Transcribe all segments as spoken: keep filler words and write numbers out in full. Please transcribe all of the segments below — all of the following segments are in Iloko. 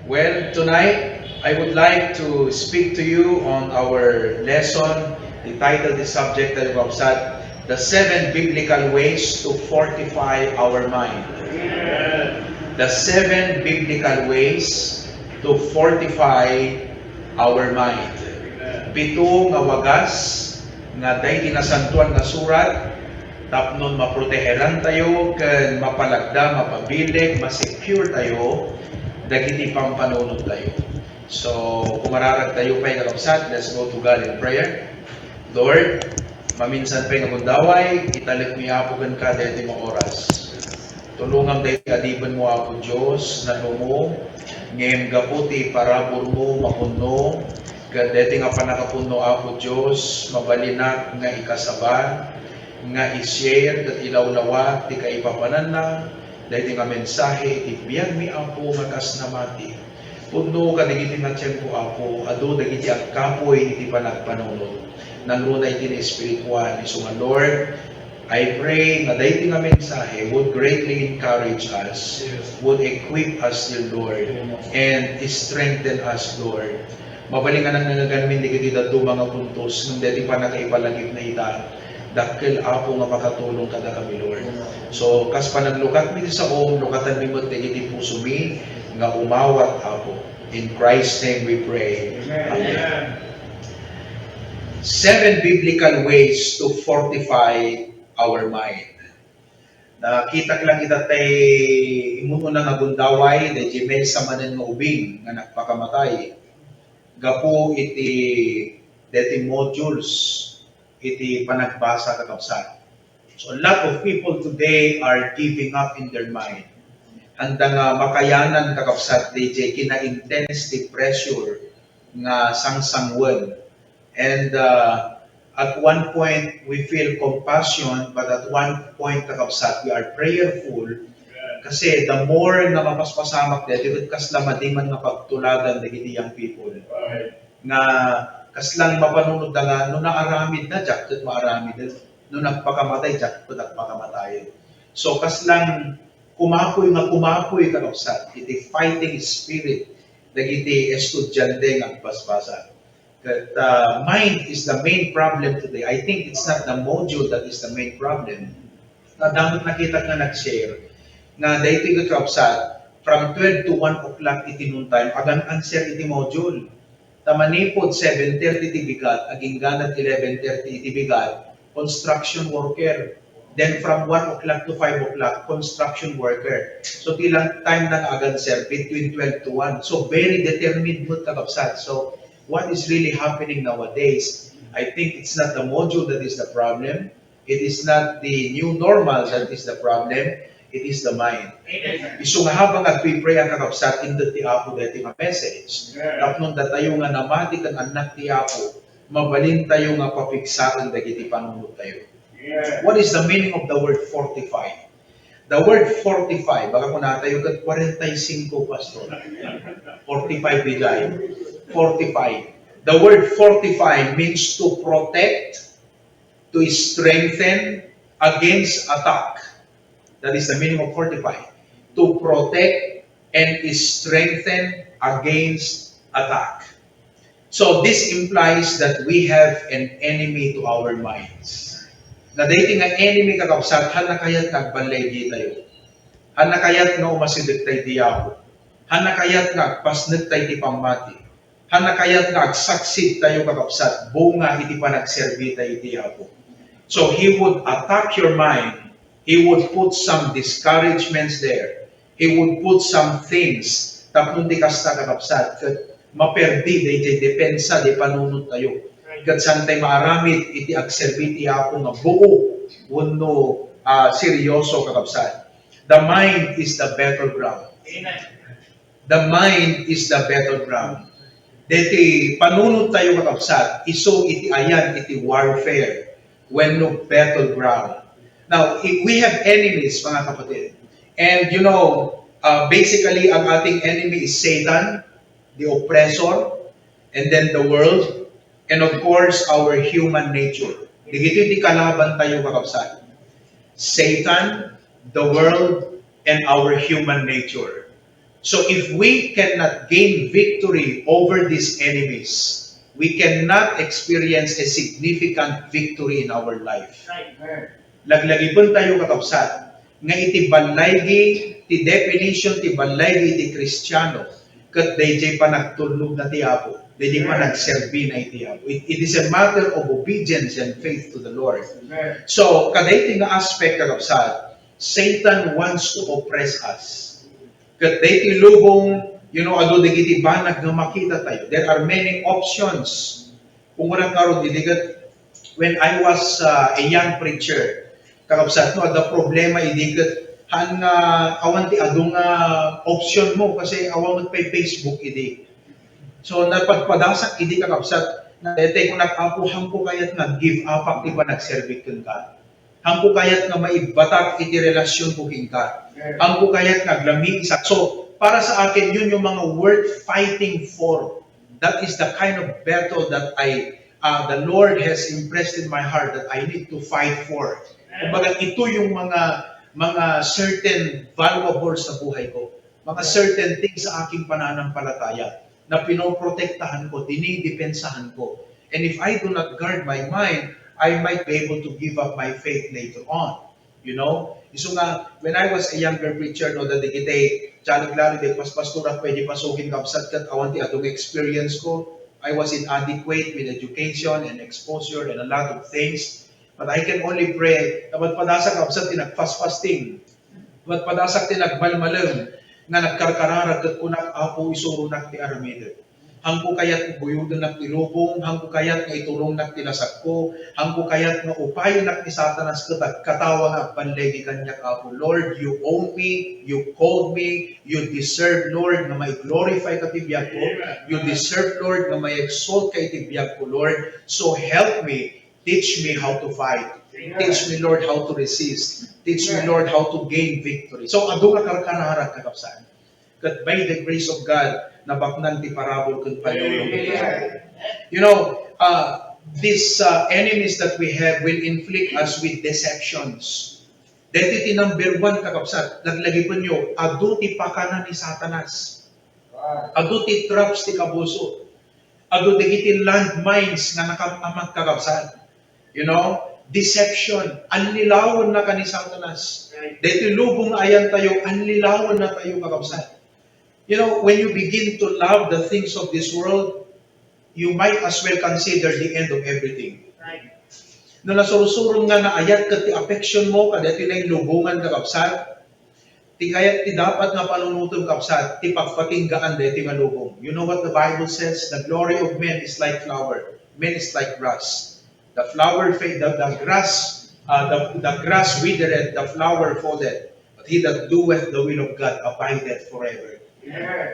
Well, tonight, I would like to speak to you on our lesson. The title of the subject that we have said, the seven biblical ways to fortify our mind. The seven biblical ways to fortify our mind. Pito nga wagas nga daydi Nasantoan nga Surat tapno maproteheran tayo ken mapalagda, mapabilik, masecure tayo dagiti pampanunot tayo. So, kumararag tayo pay, kakabsat, let's go to God in prayer. Lord, maminsan pay nga gundaway, italek mi, Apo, kenka daytoy nga oras. Tulongam daytoy adipenmo, Apo Dios, nanumo, ngem gapu ti paraburmo, mapunno, ket daytoy nga pannakapunno, Apo Dios, mabalinak nga ikasaba, nga i-share ket ilawlawa ti kaipapananna, daytoy nga mensahe iti biagmi, Apo, nga kas namati. Pudno kadagiti nga tiempo, Apo, adu dagiti agkapuy iti panagpanunot. Nangruna iti naespirituan, isu nga, Lord, I pray nga daytoy nga mensahe would greatly encourage us, would equip us, dear Lord, and strengthen us, Lord. Mabalin nga nangnangaganmin dagiti dadduma nga puntos, ngem daytoy pannakaipalagipna ita, dakkel, Apo, nga makatulong kadakami, Lord. So, kas panaglukatmi ti saom, lukatanmi met dagiti pusomi nga umawat, Apo. In Christ's name we pray. Amen. Amen. Seven biblical ways to fortify our mind. Nakitak lang ita tay immun-una nga gundaway, daydi maysa manen nga ubing nga nagpakamatay gapu iti daytoy modules iti panagbasa, kakabsat. So, a lot of people today are giving up in their mind. Haanda nga makayanan, kakabsat, daydi kina-intense ti pressure nga sangsangoen. And, uh, at one point, we feel compassion, but at one point, kakabsat, we are prayerful. Kasi the more nga mapaspasamak daytoy, ket kasla madi man nga pagtuladan dagiti young people. Nga kasla mapanunotda nga no naaramidda, diak ket maaramiden. No nagpakamatay, diak ket agpakamatayen. So, kasla kumapuy nga kumapuy, kakabsat, iti fighting spirit dagiti estudiante nga agbasbasa. Ket, uh, mind is the main problem today. I think it's not the module that is the main problem. Kadamot nakitak nga nag-share nga daytoy, kakabsat, from twelve to one o'clock iti noontime, agan-answer iti module. Ta manipud seven thirty ti bigat, agingga eleven thirty iti bigat, construction worker. Then from one o'clock to five o'clock, construction worker. So, ti lang time na nga agan-answer between twelve to one. So, very determined met, kakabsat. So, what is really happening nowadays, I think it's not the module that is the problem. It is not the new normal that is the problem. It is the mind. Amen. Isu nga habang agpipray ang kakabsat, inted ti Apo daytoy nga message. Amen. Tapno datayo nga namati ken annak ti Apo, mabalin tayo nga papigsaen dagiti panunot tayo. Amen. What is the meaning of the word fortify? The word fortify, baka kunatayo ket forty-five, Pastor. Forty-five diay. Fortify. The word fortify means to protect, to strengthen against attack. That is the meaning of fortify. To protect and strengthen against attack. So this implies that we have an enemy to our minds. Nga daytoy nga enemy, kakabsat, haanna kayat nga agballiay ditayo. Haanna kayat nga umasideg tay diablo. Haanna kayat nga agpasnek tay ti pammati. Haanna kayat nga agsaksid tayo, kakabsat, bunga iti panagserbi tayo iti Apo. So he would attack your mind. He would put some discouragements there. He would put some things tapno di kasta, kakabsat, ket maperdi dayjay depensa di panunot tayo. Ket saan tay maaramid iti agserbi ti Apo nga buo wenno, ah, seryoso, kakabsat. The mind is the battleground. Amen. The mind is the battleground. Deti panunot tayo, kakabsat, isu iti ayan iti warfare wenno battleground. Now, if we have enemies, mga kapatid, and you know, uh, basically, ang ating enemy is Satan, the oppressor, and then the world, and of course, our human nature. Dagitoy ti kalaban tayo, kakabsat. Satan, the world, and our human nature. So if we cannot gain victory over these enemies, we cannot experience a significant victory in our life. Laglagipentayo, kakabsat, nga iti ballaygi, ti definition ti ballaygi iti Kristiano, ket daydiay panagtulnogna ti Apo, daydiay panagserbina iti Apo. It, it is a matter of obedience and faith to the Lord. So, kadaytoy nga aspect, kakabsat, Satan wants to oppress us. Ket daytoy lubong, you know, adu dagiti banag nga makita tayo. There are many options. Kung una karod, idi ket, when I was, uh, a young preacher, kakabsat, no, adda problema idi ket, haan nga awan ti adu nga option mo kasi awan met pay Facebook idi. So, napadpadasak idi, kakabsat, na, daytoy kunak, "Apo, haanko kayat nga give up ak ti panagserbi kenka." Haanko kayat nga maibbatak iti relasionko kenka. Haanko kayat nga aglamiisak. So, para sa akin, yun yung mga worth fighting for. That is the kind of battle that I, uh, the Lord has impressed in my heart that I need to fight for. Kumbaga, ito yung mga, mga certain valuable sa buhay ko. Mga certain things sa aking pananampalataya na pinoprotektahan ko, dinidepensahan ko. And if I do not guard my mind, I might be able to give up my faith later on. You know? Isu nga, when I was a younger preacher, no, dagiti chalik lalo di paspastorak, pwede pasukin, kabsat, ket awan ti adung experience ko. I was inadequate with education and exposure and a lot of things. But I can only pray, napadpadasak, kabsat, ti nagfast fasting. Ket padasak ti nagmalmalem nga nagkarkararag ket kunak, "Apo, isuronak ti aramidek. Haanko kayat nga buyodenak ti lubong, haanko kayat nga iturongnak ti lasagko, haanko kayat nga upayenak ni Satanas ket agkatawa nga agballigi kaniak, Apo. Lord, you own me, you called me, you deserve, Lord, nga mai-glorify ka ti biagko. You deserve, Lord, nga mai-exalt ka iti biagko, Lord. So help me." Teach me how to fight. Teach me, Lord, how to resist. Teach me, Lord, how to gain victory. So, adu nga karkararag, kakabsat. Ket by the grace of God, nabaknang ti parabur ken panulong. You know, uh, these uh, enemies that we have will inflict us with deceptions. Daytoy ti number one, kakabsat. Laglagipenyo, adu ti pakana ni Satanas. Adu ti traps ti kabusor. Adu dagiti landmines nga nakam-amag, kakabsat. You know, deception. Allilawennaka ni Satanas. Daytoy lubong nga ayantayo, allilawennatayo, kakabsat. You know, when you begin to love the things of this world, you might as well consider the end of everything. No nasursurom nga naayat ket ti affection mo kadaytoy nga lubongan, kakabsat, ti kayat ti dapat nga panunotem, kabsat, ti pagpatinggaan daytoy nga lubong. You know what the Bible says? The glory of men is like flower, men is like grass. The flower fade, the, the grass, uh, the, the grass withered, the flower faded, but he that doeth the will of God abideth forever.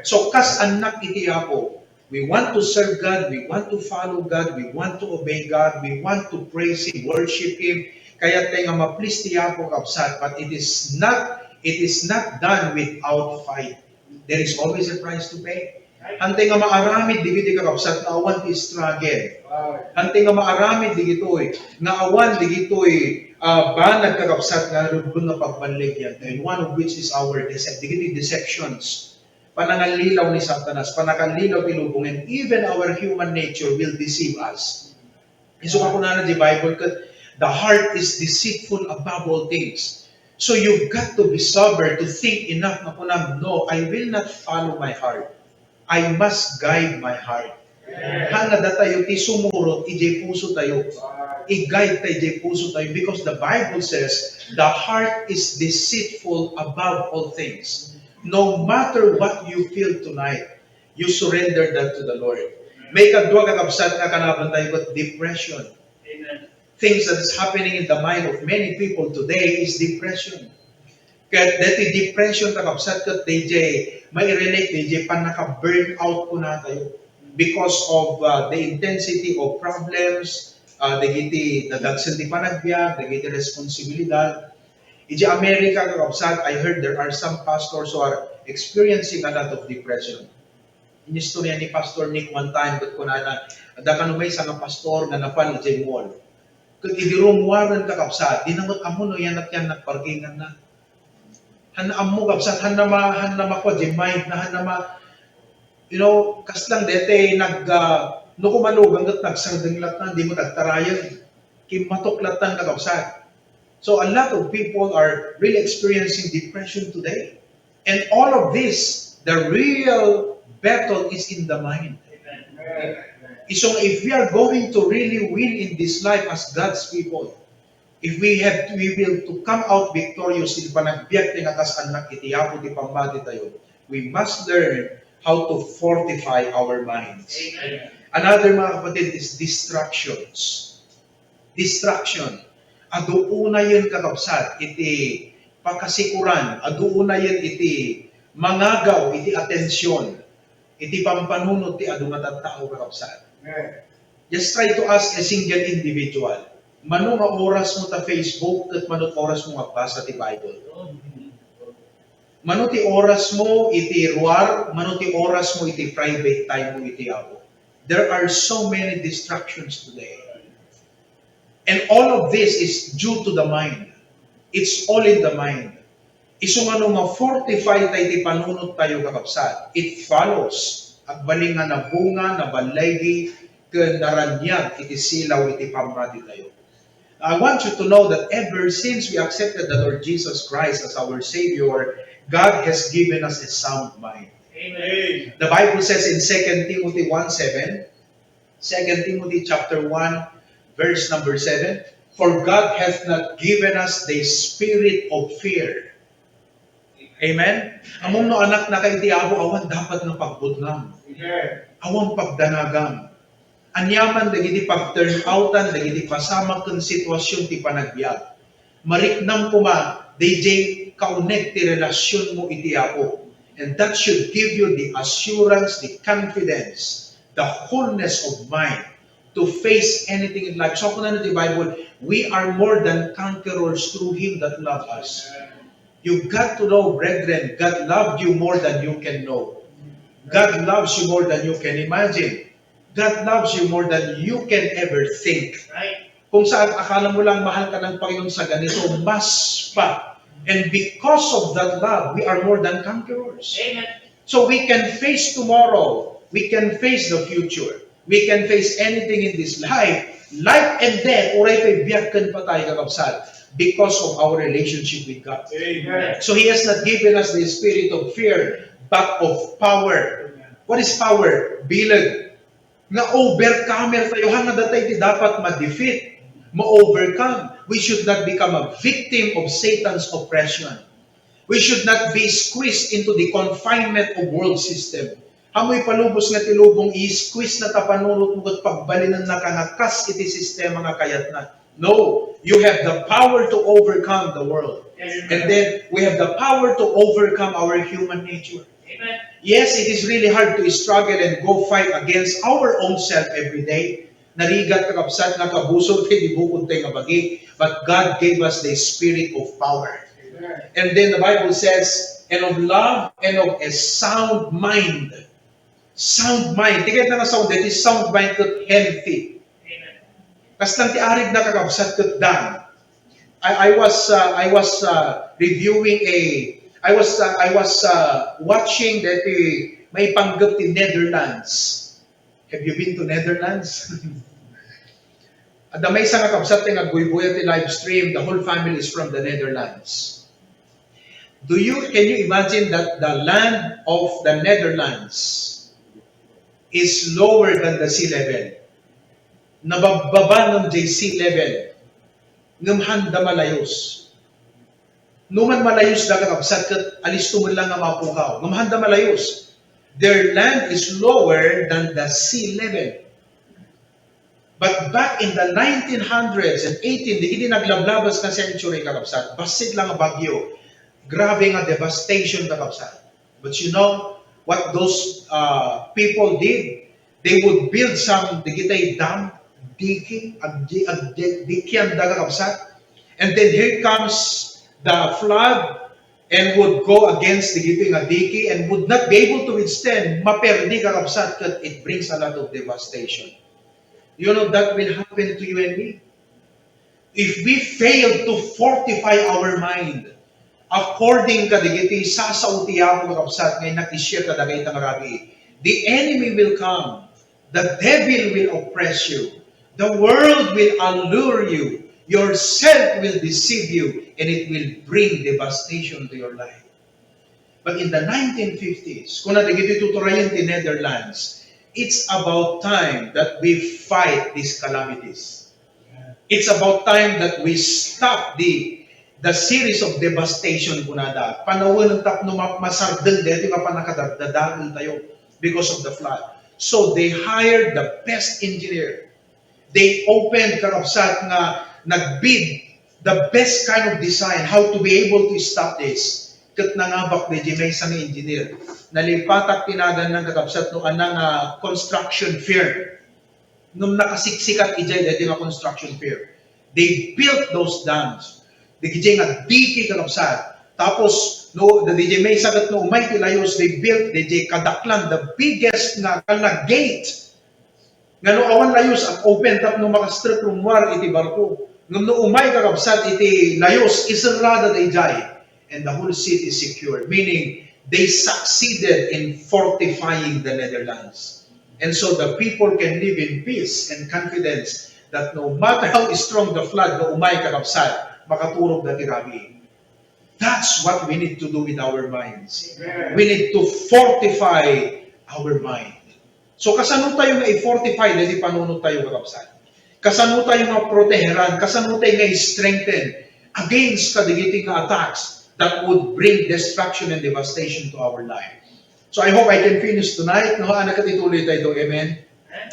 So, kas annak iti Apo, we want to serve God, we want to follow God, we want to obey God, we want to praise Him, worship Him. Kayat tayo nga ma-please ti Apo, kabsat, but it is not, it is not done without fight. There is always a price to pay. Hantay nga maaramid digitoy, kakabsat, nga awan ti struggle. Hantay nga maaramid digitoy nga awan digitoy, ah, banag, kakabsat, nga rugbeng nga pagballigyan. And one of which is our decep-, digitoy deceptions. Panangallilaw ni Satanas, panangallilaw ti lubong, and even our human nature will deceive us. Isu nga kunana di Bible ket, "The heart is deceitful above all things." So you've got to be sober to think enough nga kunam, "No, I will not follow my heart. I must guide my heart." Haan nga datayo ti sumurot idiay puso tayo. I-guide tayo idiay puso tayo because the Bible says, "The heart is deceitful above all things." No matter what you feel tonight, you surrender that to the Lord. Maikadua, kakabsat, nga kanabantayo ket depression. Things that is happening in the mind of many people today is depression. Ket daytoy depression, kakabsat, ket daydiay mai-relate daydiay pannaka-burnout kunatayo because of, uh, the intensity of problems, uh, dagiti nadagsen ti panagbiag, dagiti responsibilidad. Idiay America, kakabsat, I heard there are some pastors who are experiencing a lot of depression. Inistorya ni Pastor Nick one time ket kunana, adda kano maysa nga pastor nga napan idiay mall. Ket idi rummuaren, kakabsat, dina met ammo no yannat-yannat parkinganna. Han ammo, kabsat, han na ma-, han na makuad diay mind na, han na ma-, you know, kas lang dayta nag, ah, no kumalugan ket nagsardeng latta, dimo tagtarayen. Kimmatok latta, kakabsat. So a lot of people are really experiencing depression today. And all of this, the real battle is in the mind. Isu nga, if we are going to really win in this life as God's people, if we have, we will to come out victorious iti panagbiag tayo nga kas-annak iti Apo ti pammati tayo, we must learn how to fortify our minds. Amen. Another, mga kapatid, is distractions. Distraction. Adu unayen, kakabsat, iti pakasikuran, adu unayen iti mangagaw iti atensyon, iti pampanunot ti adu nga tattao, kakabsat. Amen. Just try to ask a single individual, mano nga oras mo ta Facebook ket mano oras mo nga basa ti Bible? Mano ti oras mo iti ruar? Mano ti oras mo iti private time mo iti Apo? There are so many distractions today. And all of this is due to the mind. It's all in the mind. Isu nga no ma-fortify tayo iti panunot tayo, kakabsat, it follows. Agbalin nga nabunga, naballaygi, ken naraniag iti silaw iti pammati tayo. I want you to know that ever since we accepted the Lord Jesus Christ as our Savior, God has given us a sound mind. Amen. The Bible says in Second Timothy one seven, Second Timothy chapter one, verse number seven, "For God hath not given us the spirit of fear." Amen? Ammom no anaknaka iti Apo, awan dapat nga pagbutngam. Amen. Awan pagdanagam. Aniaman dagiti pag-turn outan, dagiti pasamak ken sitwasyon ti panagbiag. Mariknam koma, daydiay kauneg ti relasyonmo iti Apo. And that should give you the assurance, the confidence, the wholeness of mind to face anything in life. So, kunana ti Bible, "We are more than conquerors through Him that loved us." You've got to know, brethren, God loved you more than you can know. God loves you more than you can imagine. God loves you more than you can ever think. Right. Kung saan akala mo lang mahal ka ng Panginoon sa ganito, mas pa. And because of that love, we are more than conquerors. Amen. So we can face tomorrow. We can face the future. We can face anything in this life. Life and death, uray pay biag ken patay, kakabsat, because of our relationship with God. Amen. So He has not given us the spirit of fear, but of power. Amen. What is power? Bileg. Nga overcomer tayo, ha, nga datay ti dapat ma-defeat, ma-overcome. We should not become a victim of Satan's oppression. We should not be squeezed into the confinement of world system. Amoy palubos nga ti lubong, i-squeeze na ta panunot mo ket pagbalinennaka nga kas iti sistema nga kayatna. No, you have the power to overcome the world. Amen. And then we have the power to overcome our human nature. Amen. Yes, it is really hard to struggle and go fight against our own self every day. Narigat, kakabsat, nga kabusor ti bukod tayo nga bagi, but God gave us the spirit of power. Amen. And then the Bible says, "And of love and of a sound mind." Sound mind. Ti kayatna nga sound, that is sound mind ket healthy. Amen. Kastan ti arig na, kakabsat, ket dan. I, I was, uh, I was, uh, reviewing a, I was, uh, I was, uh, watching that the, maipanggep ti Netherlands. Have you been to Netherlands? Adda maysa nga kabsat ti nga agguyguya ti live stream, the whole family is from the Netherlands. Do you, can you imagine that the land of the Netherlands is lower than the sea level? Nababbaba ngem diay sea level. Ngem handa malayus. No man malayus da, kakabsat, ket alisto man lang nga mapukaw. Ngem handa malayus. Their land is lower than the sea level. But back in the nineteen hundreds and eighteen, dagiti naglablabas nga century, kakabsat, bassit lang nga bagyo. Grabe nga devastation, kakabsat. But you know what those, uh, people did? They would build some, dagiti dam, diki, ag-, ag-, dikian da, kakabsat. And then here comes the flood and would go against dagiti nga diki and would not be able to withstand, maperdi, kakabsat, ket it brings a lot of devastation. You know, that will happen to you and me. If we fail to fortify our mind, According kadagiti sasao ti Apo, kakabsat, nga innak-i-share kadagita nga rabii, the enemy will come. The devil will oppress you. The world will allure you. Yourself will deceive you, and it will bring devastation to your life. But in the nineteen fifties, kuna dagiti tuturayen ti Netherlands, it's about time that we fight these calamities. It's about time that we stop the the series of devastation, kunada. Panawen tapno ma-, masardeng deti nga pannakadadadael tayo because of the flood. So they hired the best engineer. They opened, kakabsat, nga nagbid the best kind of design, how to be able to stop this. Ket nangabak daydi maysa nga engineer. Nalipatak ti naganna, kakabsat, no, ania nga construction firm. Ngem nakasiksikat idiay daydi nga construction firm. They built those dams. Dagiti nga dike, kakabsat. Tapos, no, daydi maysa ket no umay ti layus, they built daydi kadaklan, the biggest nga, nga gate. Nga no awan layus, ag-open tapno makastrek rummuar iti barko. Ngem no umay, kakabsat, iti layus, iserrada daydiay. And the whole city is secure. Meaning, they succeeded in fortifying the Netherlands. And so the people can live in peace and confidence that no matter how strong the flood, no umay, kakabsat, makaturogda ti rabii. That's what we need to do with our minds. Amen. We need to fortify our mind. So, kasano tayo nga i-fortify daydi panunot tayo, kakabsat? Kasano tayo nga proteheran? Kasano tayo nga i-strengthen against kadagiti nga attacks that would bring destruction and devastation to our life? So, I hope I can finish tonight, no? Anak, ituloy tayo, amen?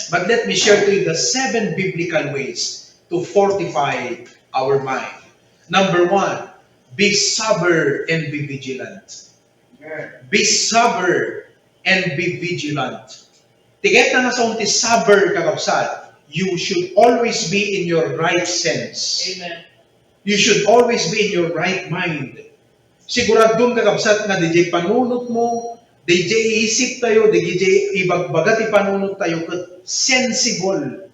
But let me share to you the seven biblical ways to fortify our mind. Number one, be sober and be vigilant. Be sober and be vigilant. Ti kayatna nga saon ti sober, kakabsat, you should always be in your right sense. Amen. You should always be in your right mind. Siguradon, kakabsat, nga daydiay panunot mo, daydiay isip tayo, daydiay ibagbaga ti panunot tayo, ket sensible.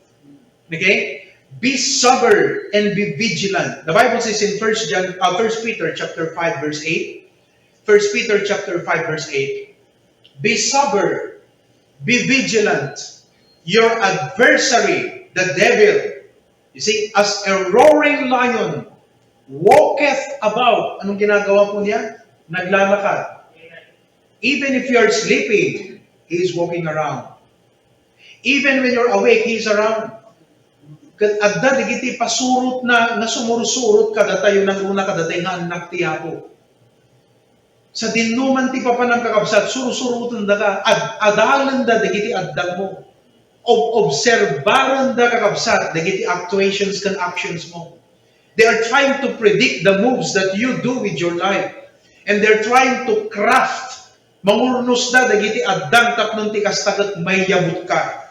Okay? Be sober and be vigilant. The Bible says in First John, uh, First Peter chapter five, verse eight. First Peter chapter five, verse eight. Be sober, be vigilant. Your adversary, the devil, you see, as a roaring lion, walketh about. Anong ginagawa po niya? Naglalakad. Even if you are sleeping, he is walking around. Even when you're awake, he is around. Ket adda dagiti pasurotna nga sumursurot kadatayo, nangruna kadatayo nga annak ti Apo. Sadinoman ti papanam, kakabsat, sursurotendaka, ad-, adalenda dagiti addangmo. Ob-, obserbarenda, kakabsat, dagiti actuations ken actions mo. They are trying to predict the moves that you do with your life. And they're trying to craft, mangurnosda dagiti addang tapno ti kasta ket mayabut ka.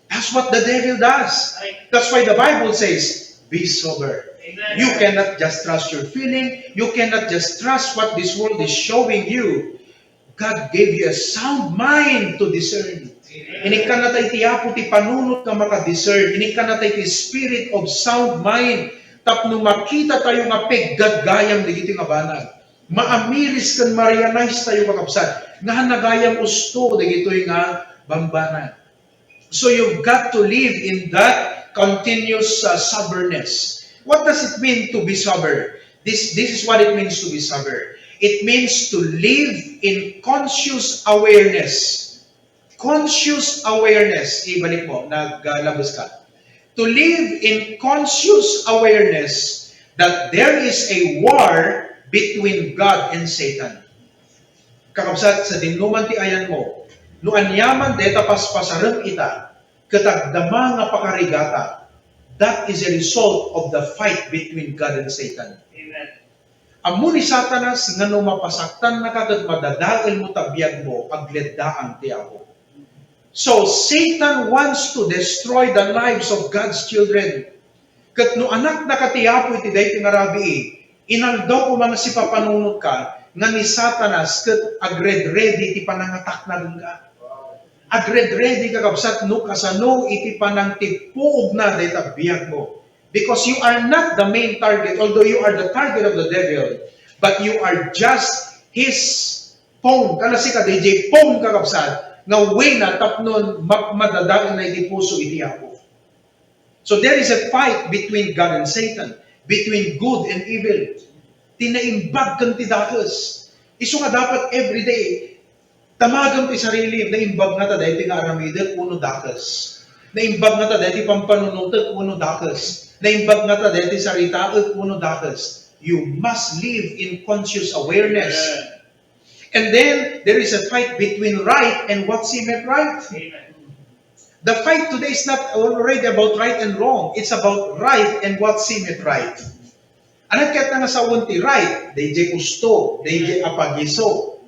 That's what the devil does. That's why the Bible says, "Be sober." Amen. You cannot just trust your feeling. You cannot just trust what this world is showing you. God gave you a sound mind to discern. Amen. Inikkanna tayo ti Apo ti panunot nga maka-discern. Inikkanna tayo ti spirit of sound mind tapno makita tayo nga peggaggayam dagiti nga banag. Maamiris ken ma-realize tayo, kakabsat, nga nagayam usto dagitoy nga bambanag. So you've got to live in that continuous, uh, soberness. What does it mean to be sober? This, this is what it means to be sober. It means to live in conscious awareness. Conscious awareness. Ibalik mo, naglabas ka. To live in conscious awareness that there is a war between God and Satan. Kakabsat, sadinoman ti ayanmo, no aniaman dayta paspasarem ita, ket agdama nga pakarigata, that is a result of the fight between God and Satan. Amen. Ammo ni Satanas nga no mapasaktannaka ket madadaelmo ta biagmo, agleddaan ti Apo. So, Satan wants to destroy the lives of God's children. Ket no anaknaka ti Apo iti daytoy nga rabii, inaldaw koma nga sipapanunotka nga ni Satanas ket agredredi ti panangatakna kenka. Agredredi, kakabsat, no kasano iti panangtippuogna dayta biagmo. Because you are not the main target, although you are the target of the devil, But you are just his pawn. Kana sika, D J, pawn, kakabsat, nga uwayna tapno ma-, madadaelna iti puso iti Apo. So there is a fight between God and Satan, between good and evil. Ti naimbag ken ti dakes. Isu nga dapat everyday, damagem ti sarili, naimbag ngata daytoy nga aramidek wenno dakes. Naimbag ngata daytoy pampanunotek wenno dakes. Naimbag ngata daytoy saritaek wenno dakes. You must live in conscious awareness. Amen. And then, there is a fight between right and what seemeth right. Amen. The fight today is not already about right and wrong. It's about right and what seemeth right. Ano ket nga sawen ti right? Dayjay usto, dayjay apagiso.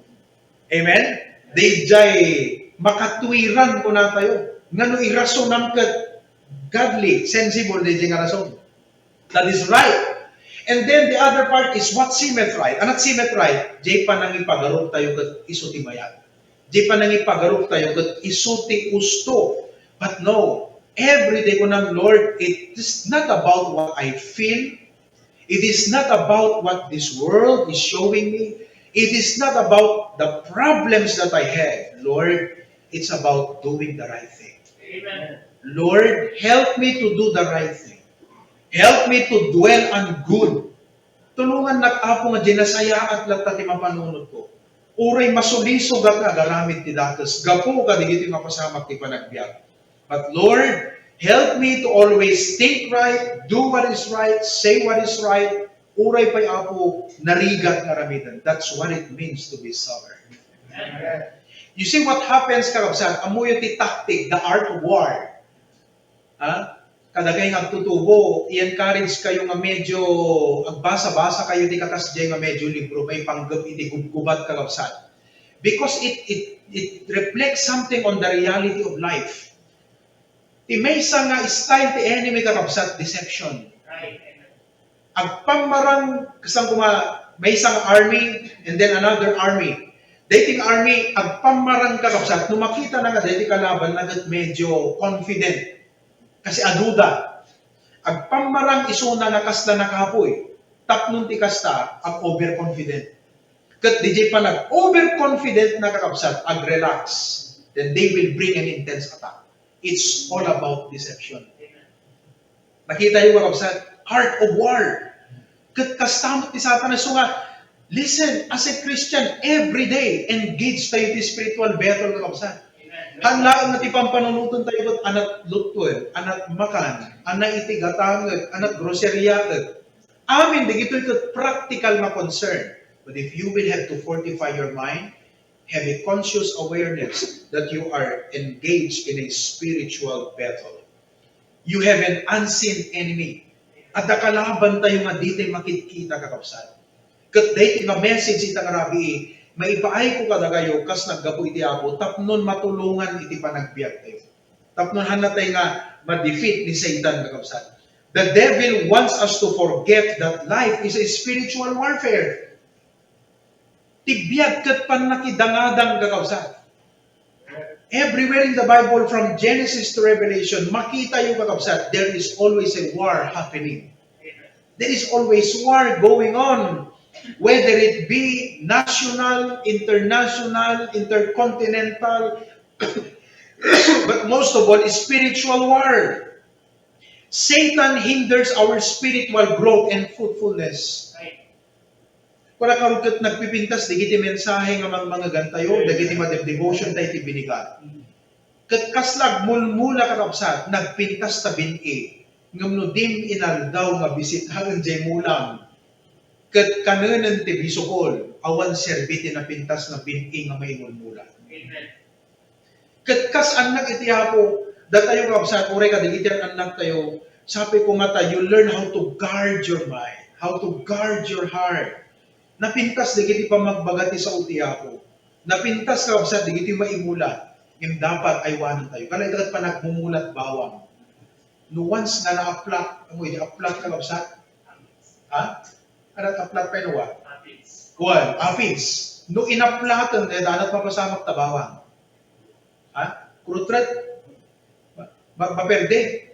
Amen? Dayjay makatuiran, kuna tayo. Nga no irasonam ket godly, sensible, dayjay nga rason. That is right. And then the other part is what seemeth right. Ano ti seemeth right? Jay panangipagarup tayo ket isu ti mayat. Jay panangipagarup tayo ket isu ti usto. But no, every day kunam, Lord, it is not about what I feel. It is not about what this world is showing me. It is not about the problems that I have. Lord, it's about doing the right thing. Amen. Lord, help me to do the right thing. Help me to dwell on good. Tulongannak, Apo, nga dinasayaat latta ti mapanunotko. Uray masulisog a nga agaramid ti dakes gapu kadagiti mapasamak ti panagbiag. But Lord, help me to always think right, do what is right, say what is right. Uray pay, Apo, narigat nga aramiden. That's what it means to be sober. Amen. You see what happens, kakabsat? Ammoyo ti tactic, the art of war. Ha? Kadagay nga agtutubo, i-encourage kayo nga medyo agbasa-basa kayo ti kakasdiay nga medyo libro, maipanggep iti gubgubat, kakabsat. Because it, it, it reflects something on the reality of life. Ti maysa nga style ti enemy, kakabsat, deception. Agpammarang, kasano koma, maysa nga army and then another army. Daytoy nga army, agpammarang, kakabsat, no makitana nga daytoy kalabanna ket medyo confident. Kasi aduda. Agpammarang isuna nga kasla nakapuy. Tapno ti kasta, ag-overconfident. Ket dayjay panag-overconfidentna, kakabsat, ag-relax. Then they will bring an intense attack. It's all about deception. Nakitayo, kakabsat? Heart of war. Ket kasta met ti Satanas, isu nga, listen, as a Christian, every day, engage tayo ti spiritual battle, kakabsat. Amen. Haan laeng nga ti pampanunoten tayo ket anat lutuen, anat makan, anat iti gatanget, anat groceria ket. Amin dagitoy ket practical nga concern. But if you will have to fortify your mind, have a conscious awareness that you are engaged in a spiritual battle. You have an unseen enemy. Adda kalaban tayo nga di tayo makitkita, kakabsat. Ket daytoy nga message ita nga rabii, maipaayko kadakayo kas naggapu iti Apo, tapnon matulongan iti panagbiag tayo. Tapnon haanna tayo nga ma-defeat ni Satan, kakabsat. The devil wants us to forget that life is a spiritual warfare. Ti biag ket pannakidangadang, kakabsat. Everywhere in the Bible, from Genesis to Revelation, makitayo, kakabsat, there is always a war happening. There is always war going on, whether it be national, international, intercontinental, but most of all, spiritual war. Satan hinders our spiritual growth and fruitfulness. Kuna karud ket nagpipintas dagiti mensahe nga mangmangegan tayo, dagiti madem-, devotion tayo ti binigat. Ket kasla agmulmula, kakabsat, nagpintas ta bin-i, ngem no dim inaldaw nga bisitaen jay mulam, ket kanenen ti bisukol, awan serbi ti napintas nga bin-i nga maimulmula. Amen. Ket kas annak iti Apo, datayo, kakabsat, uray kadagiti annak tayo, sapay koma ta, you learn how to guard your mind, how to guard your heart. Napintas dagiti pammagbaga ti sao ti Apo. Napintas, kakabsat, dagiti maimula. Ngem dapat aywanan tayo. Kala ita ket panagmumulat bawang. No once nga naaplat, amo iti aplat, kakabsat? Ha? Ano ti aplat pay no wa? Aphids. Well, aphids. No inaplaten, eh, danat mapasamak ta bawang. Ha? Kurutret? Ma-, ma-, maperde?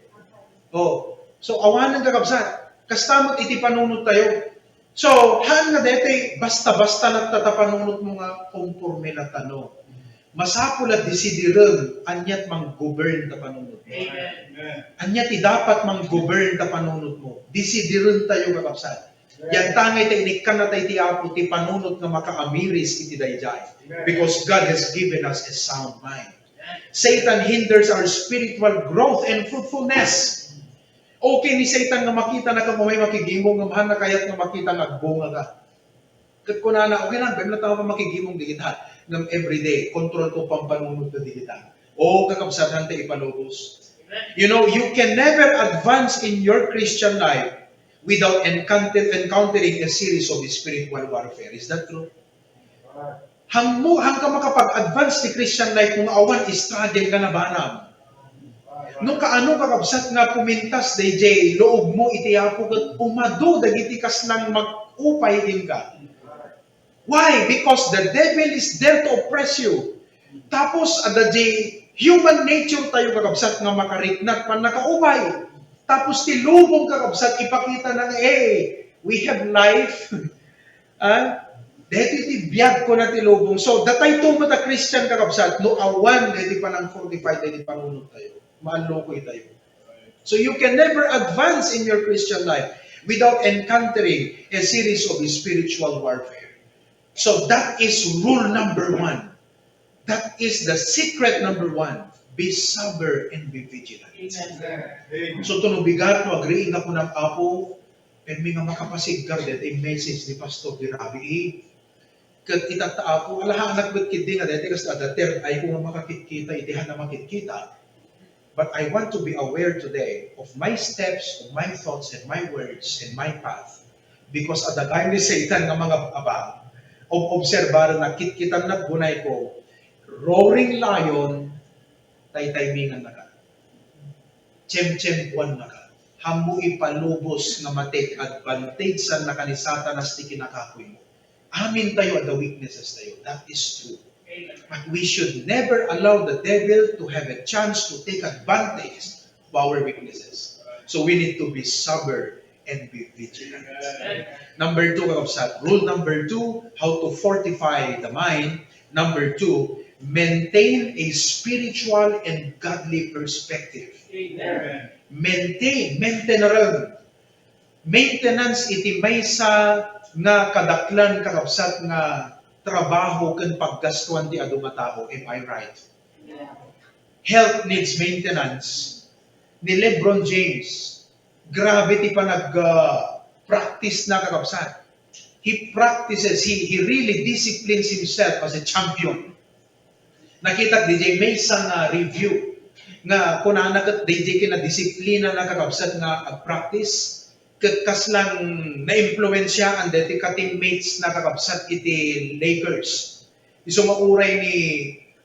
Oh. So, awanen, kakabsat. Kasta met iti panunot tayo. So, haan nga daytoy basta-basta latta ta panunotmo nga konporme latta, no. Masapul a desidiren aniat manggovern ta panunotmo. Amen. Ania ti dapat manggovern ta panunotmo. Desidiren tayo, kakabsat. Amen. Yan tangay ta inikkan na tayo ti Apo ti panunot nga makaamiris iti dayjay. Amen. Because God has given us a sound mind. Satan hinders our spiritual growth and fruitfulness. Okay ni Satan nga makita na ka umay makigimong, ngem haan na kayat nga makita nga agbunga ka. Ket kunana, "Okay lang, bem na tao ka makigimong digita. Ngem everyday, control ko pampanunot ka digita." O, kakabsat, haan ta ipalubos. You know, you can never advance in your Christian life without encounter-, encountering a series of spiritual warfare. Is that true? Hanmo, haan ka makapag-advance ti Christian life mo nga awan struggle nga nabanag. No kaano, kakabsat, nga pumintas dayjay luobmo iti Apo ket umadu dagiti kaslang mag-upay kenka. Why? Because the devil is there to oppress you. Tapos, adda di human nature tayo, kakabsat, nga makariknat, pannakaupay. Tapos ti lubong, kakabsat, ipakita na nga, "Hey, we have life." Ah? Daytoy ti biag ko na ti lubong. So, datay to met a Christian, kakabsat, no awan daytoy panang-fortify daytoy panunot tayo. Maallukoy tayo. So, you can never advance in your Christian life without encountering a series of spiritual warfare. So, that is rule number one. That is the secret number one. Be sober and be vigilant. Amen. So, tuno bigat no agriing nga kunam, Apo, permi nga makapasiggar daytoy message ni Pastor Birabi. Ket itatta, Apo, alahanak met ketdi nga daytoy kasta adda third eye ko nga makakitkita iti haan a makitkita. But I want to be aware today of my steps, of my thoughts, and my words, and my path. Because adda gayam ni Satan nga mangab-abang, ob-obserbaran na kitkitan na gunay ko, roaring lion, taytaymingan na ka. Tsemtsempuan na ka. Hanmo ipalubos nga ma-take advantage saan na ka ni Satanas ti kinakapuy mo. Amin tayo adda weaknesses tayo. That is true. But we should never allow the devil to have a chance to take advantage of our weaknesses. So we need to be sober and be vigilant. Number two, kakabsat. Rule number two, how to fortify the mind. Number two, maintain a spiritual and godly perspective. Amen. Maintain, maintenance. Maintenance iti maysa nga kadaklan, kakabsat, nga trabaho ken paggastuan ti adu nga tao. Am I right? Yeah. Health needs maintenance. Ni LeBron James, grabe ti panag, ah, practice na, kakabsat. He practices, he, he really disciplines himself as a champion. Nakitak D J maysa nga review nga kunana ket D J kinadisiplina na, kakabsat, nga ag-practice ket kaslang naimpluwensiaan daytoy ka-teammates na, kakabsat, iti Lakers. Isu nga uray ni,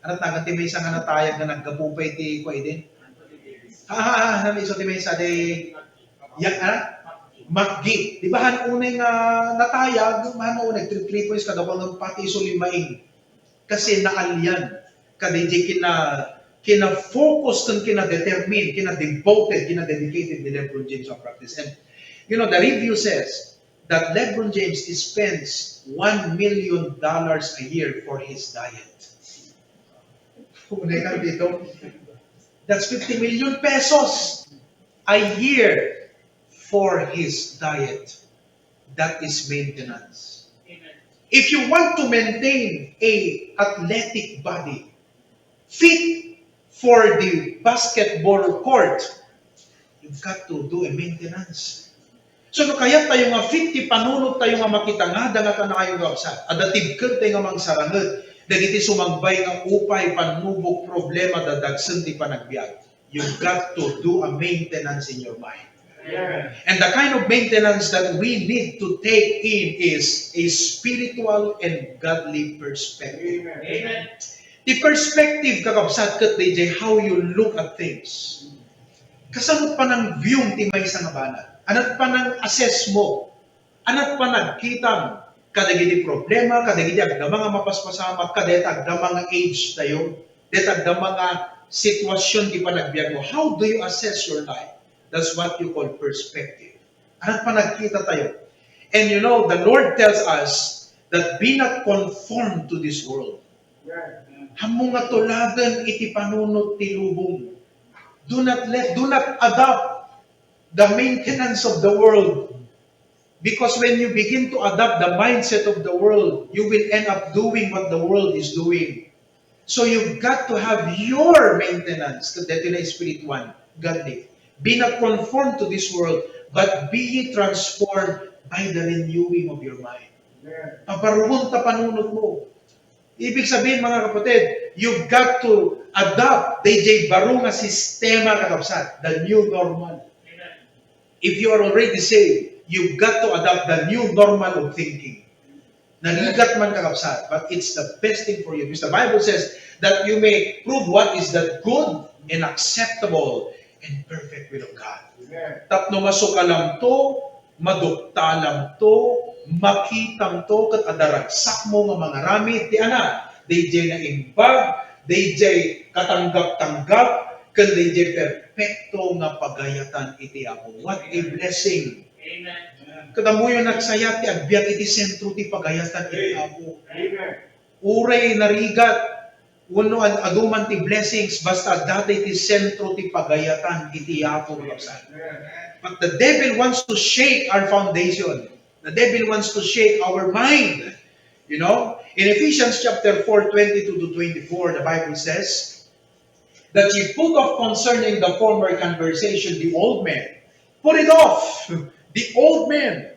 ano, nagan ti maysa nga natayag nga naggapu pay ti kua idi? Ha, ha, ha, ano, isu ti maysa di, ya, ha? McGee. Di ba, han unay nga natayag, han unay, three, three points kada kua, pati isu limaing. Kasi naalian kadaydi kina, kina-focus ken kina-determine, kina-devoted, kina-dedicated ni LeBron James sa practice. And, you know, the review says that LeBron James spends one million dollars a year for his diet. Unay ka dito. That's fifty million pesos a year for his diet. That is maintenance. Amen. If you want to maintain a athletic body, fit for the basketball court, you've got to do a maintenance. So, no kayat tayo nga fit ti panunot tayo nga makitangada nga kanayon nga kabsat, adda tibker tayo nga mangsaranged dagiti sumangbay nga upay, pannubok, problema, dadagsen ti panagbiag. You've got to do a maintenance in your mind. Amen. And the kind of maintenance that we need to take in is a spiritual and godly perspective. Amen. Amen. Ti perspective, kakabsat, ket D J, how you look at things. Kasano panang-view ti maysa nga banag? Ano panang-assess mo? Ania panagkitam kadagiti problema, kadagiti agdama nga mapaspasamak, kadagiti agdama nga age tayo, dagiti agdama nga sitwasyon ti panagbiag mo? How do you assess your life? That's what you call perspective. Ania panagkita tayo? And you know, the Lord tells us that be not conformed to this world. Ammom nga tuladen iti panunot ti lubong. Do not let, do not adopt the maintenance of the world. Because when you begin to adopt the mindset of the world, you will end up doing what the world is doing. So you've got to have your maintenance, ket daytoy la espirituan, godly. Be not conformed to this world, but be ye transformed by the renewing of your mind. Pabaruon ta panunot mo. Ibig sabihin, mga kapatid, you've got to adopt dayjay baro nga sistema, kakabsat, the new normal. If you are already saved, you've got to adopt the new normal of thinking. Narigat man, kakabsat, but it's the best thing for you. Because the Bible says that you may prove what is that good and acceptable and perfect will of God. Tapno masukalamto, maduktalamto, makitamto, ket adda ragsakmo nga mangaramid ti ana, dayjay naimbag, dayjay katanggap-tanggap, ken dayjay perpekto nga pagayatan iti Apo. What a blessing! Amen. Ket ammoyo, nagsayat ti agbiag iti sentro ti pagayatan iti Apo. Uray narigat, wenno ad-, adu man ti blessings, basta adda ti sentro ti pagayatan iti Apo, kakabsat. But the devil wants to shake our foundation. The devil wants to shake our mind. You know, in Ephesians chapter four, twenty-two to twenty-four, the Bible says that you put off concerning the former conversation the old man. Put it off, the old man.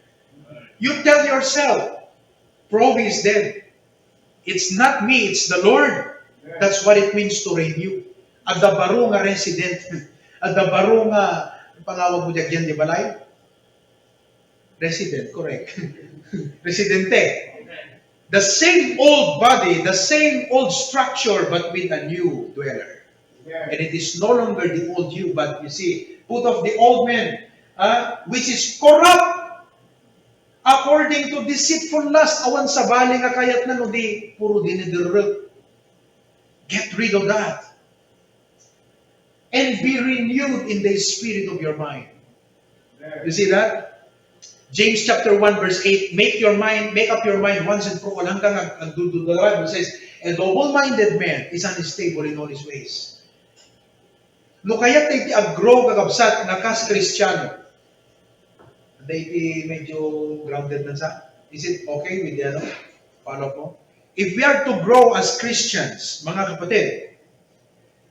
You tell yourself, Provi is dead. It's not me, it's the Lord. That's what it means to renew. Adda baro nga resident. Adda baro nga, pangawag mo diyan, di balay? Resident, correct. Residente. The same old body, the same old structure, but with a new dweller. And it is no longer the old you, but you see, put off the old man, ah, which is corrupt according to deceitful lust, awan sabali nga kayatna no di puro dinidirrek. Get rid of that. And be renewed in the spirit of your mind. You see that? James chapter one verse eight, "Make your mind, make up your mind once and for all." Hanggang ag-, agdududara, it says, "A double-minded man is unstable in all his ways." No kayat tayo ti ag-grow, kakabsat, nga kas Kristiano. Dahil medyo grounded na sa, is it okay with the, ano, follow up mo? If we are to grow as Christians, mga kapatid,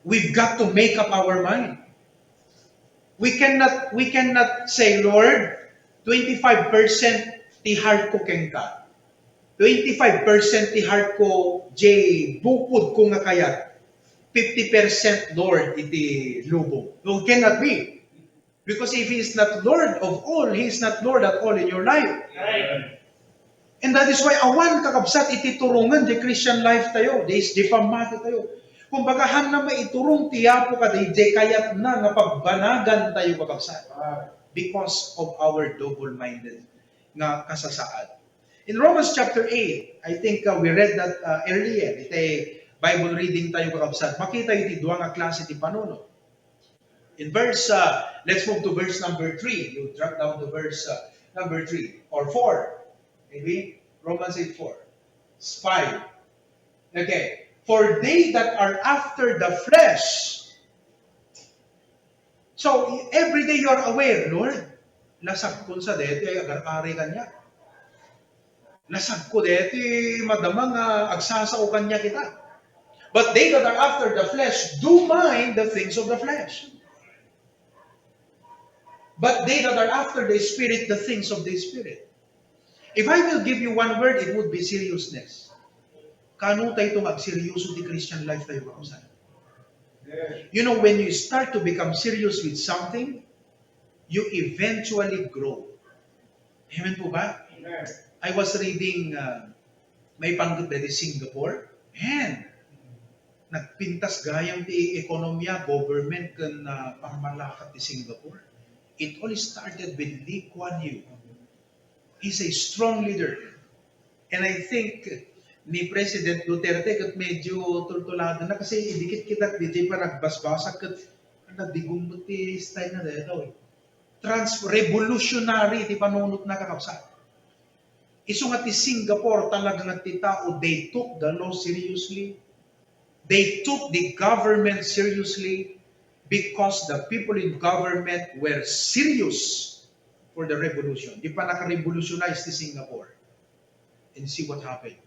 we've got to make up our mind. We cannot, we cannot say, "Lord, twenty-five percent ti heart ko kenka. Twenty-five percent ti heart ko, jay bukod ko nga kayat. Fifty percent, Lord, iti lubong." No, it cannot be. Because if He is not Lord of all, He is not Lord at all in your life. And that is why awan, kakabsat, iti turongen di Christian life tayo, di, di pammati tayo. Kumbaga, haanna maiturong ti Apo kadi, di kayatna nga pagbanagan tayo, kakabsat, because of our double-minded nga kasasaad. In Romans chapter eight, I think, uh, we read that, uh, earlier, iti Bible reading tayo, kakabsat, makita iti dua nga klase ti panunot. In verse, uh, let's move to verse number three. You drop down to verse, uh, number three or four. Maybe? Romans eight four. It's five. Okay. "For they that are after the flesh." So, every day you are aware, "Lord, lasagkon sa daytoy agar-ari kaniak. Lasagko daytoy madama nga agsasao kaniak ita." But they that are after the flesh do mind the things of the flesh. But they that are after the Spirit, the things of the Spirit. If I will give you one word, it would be seriousness. Kaano tayo itong agseryoso ti Christian life tayo, kakabsat? You know, when you start to become serious with something, you eventually grow. Amen po ba? I was reading, uh, maipanggep daydi Singapore. Man, nagpintas gayam ti ekonomiya, government, ken, uh, pammalakad ti Singapore. It all started with Lee Kuan Yew. He's a strong leader. And I think ni President Duterte ket medyo tultulado na kasi idikit kita daydi panagbasbasak ket nadigum ti style na dayta, eh. Trans-, revolutionary ti panunot na, kakabsat. Isu nga ti Singapore, talaga nga ti tao, they took the law seriously. They took the government seriously because the people in government were serious for the revolution. Di pa nakarevolutionize ti Singapore. And see what happened.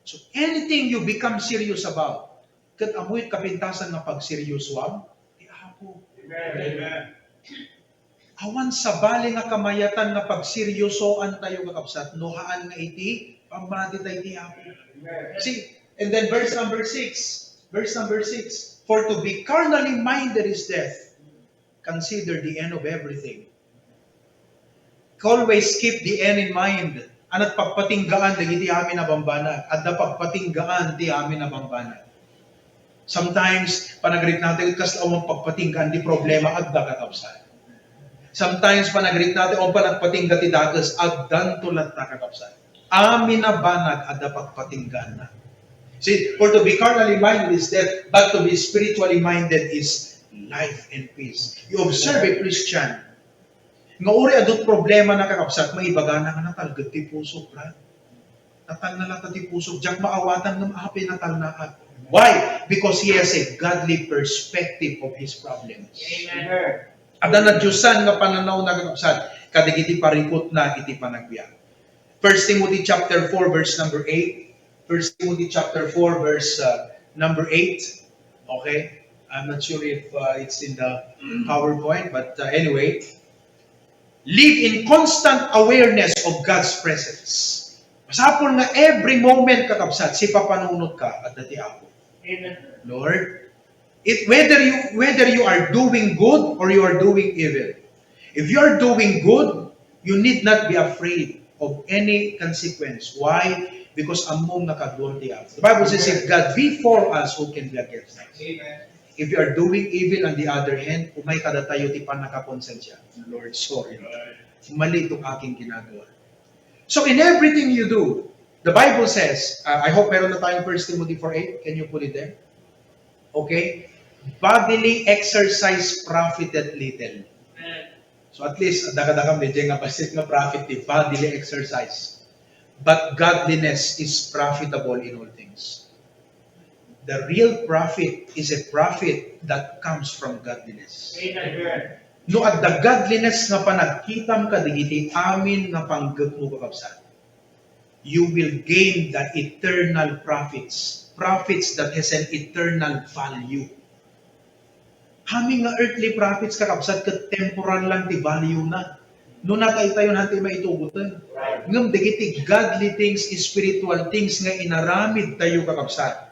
So anything you become serious about, ket ammok kapintasan nga pagseryosoam ti Apo. Amen. Awan sabali nga kamayatan nga pagseryosoantayo, kakabsat, no haan nga iti pammatitayo ti Apo. Amen. See, and then verse number six, verse number six, "For to be carnally minded is death." Consider the end of everything. Always keep the end in mind. Adda pagpatinggaan dagiti amin a bambanag. Adda pagpatinggaan ti amin a bambanag. Sometimes, panagrigat natin, kasla awan pagpatinggaan ti problema, adda, kakabsat. Sometimes, panagrigat natin, awan panagpatingga ti dakes, addanto latta, kakabsat. Amin a banag, adda pagpatinggaanna. See, "For to be carnally minded is death, but to be spiritually minded is life and peace." You observe a Christian nga uray adu ti problemana, kakabsat, maibagana nga natalged ti puso, brad. Natalna latta ti puso. Diak maawatan ngem apay natalnaak. Why? Because he has a godly perspective of his problems. Amen. Adda nadiosan nga pananawna, kakabsat, kadagiti parikutna iti panagbiag. First Timothy chapter four, verse number eight. First Timothy chapter four, verse, uh, number eight. Okay? I'm not sure if, uh, it's in the PowerPoint, but, uh, anyway, live in constant awareness of God's presence. Masapul nga every moment, kakabsat, sipapanunotka, adda ti Apo. Amen. Lord, it, whether you, whether you are doing good or you are doing evil, if you are doing good, you need not be afraid of any consequence. Why? Because ammom nga kaduam ti Apo. The Bible says, "If God be for us, who can be against us?" Amen. If you are doing evil, on the other hand, umay kadatayo ti pannakakonsensya. "Lord, sorry. Mali itong aking ginagawa." So in everything you do, the Bible says, uh, I hope meron na tayong First Timothy four eight. Can you put it there? Okay? "Bodily exercise profiteth little." So at least, adda kadakami diay nga bassit nga profit ti bodily exercise. "But godliness is profitable in all things." The real profit is a profit that comes from godliness. Amen. No adda godliness nga panagkitam kadagiti amin nga panggepmo, kakabsat, you will gain the eternal profits, profits that has an eternal value. Amin nga earthly profits, kakabsat, ket temporal lang ti value na. No nataytayon, hantay maitugoten. Ngem dagiti godly things, spiritual things nga inaramidtayo, kakabsat,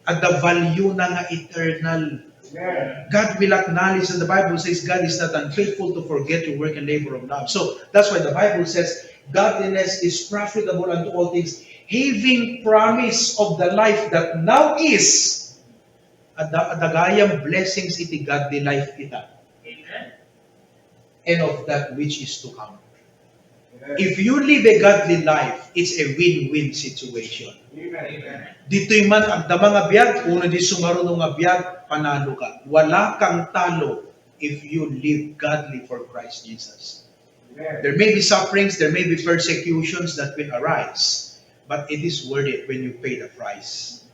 adda value na nga eternal. Amen. God will acknowledge, and the Bible says God is not unfaithful to forget your work and labor of love. So that's why the Bible says, "Godliness is profitable unto all things, having promise of the life that now is." Adda, adda gayam blessings iti godly life ita. Amen. And of that which is to come. Amen. If you live a godly life, it's a win-win situation. Amen. Ditoy man agdama nga biag, wenno di sumaruno nga biag, panalo ka. Wala kang talo if you live godly for Christ Jesus. Amen. There may be sufferings, there may be persecutions that will arise, but it is worth it when you pay the price.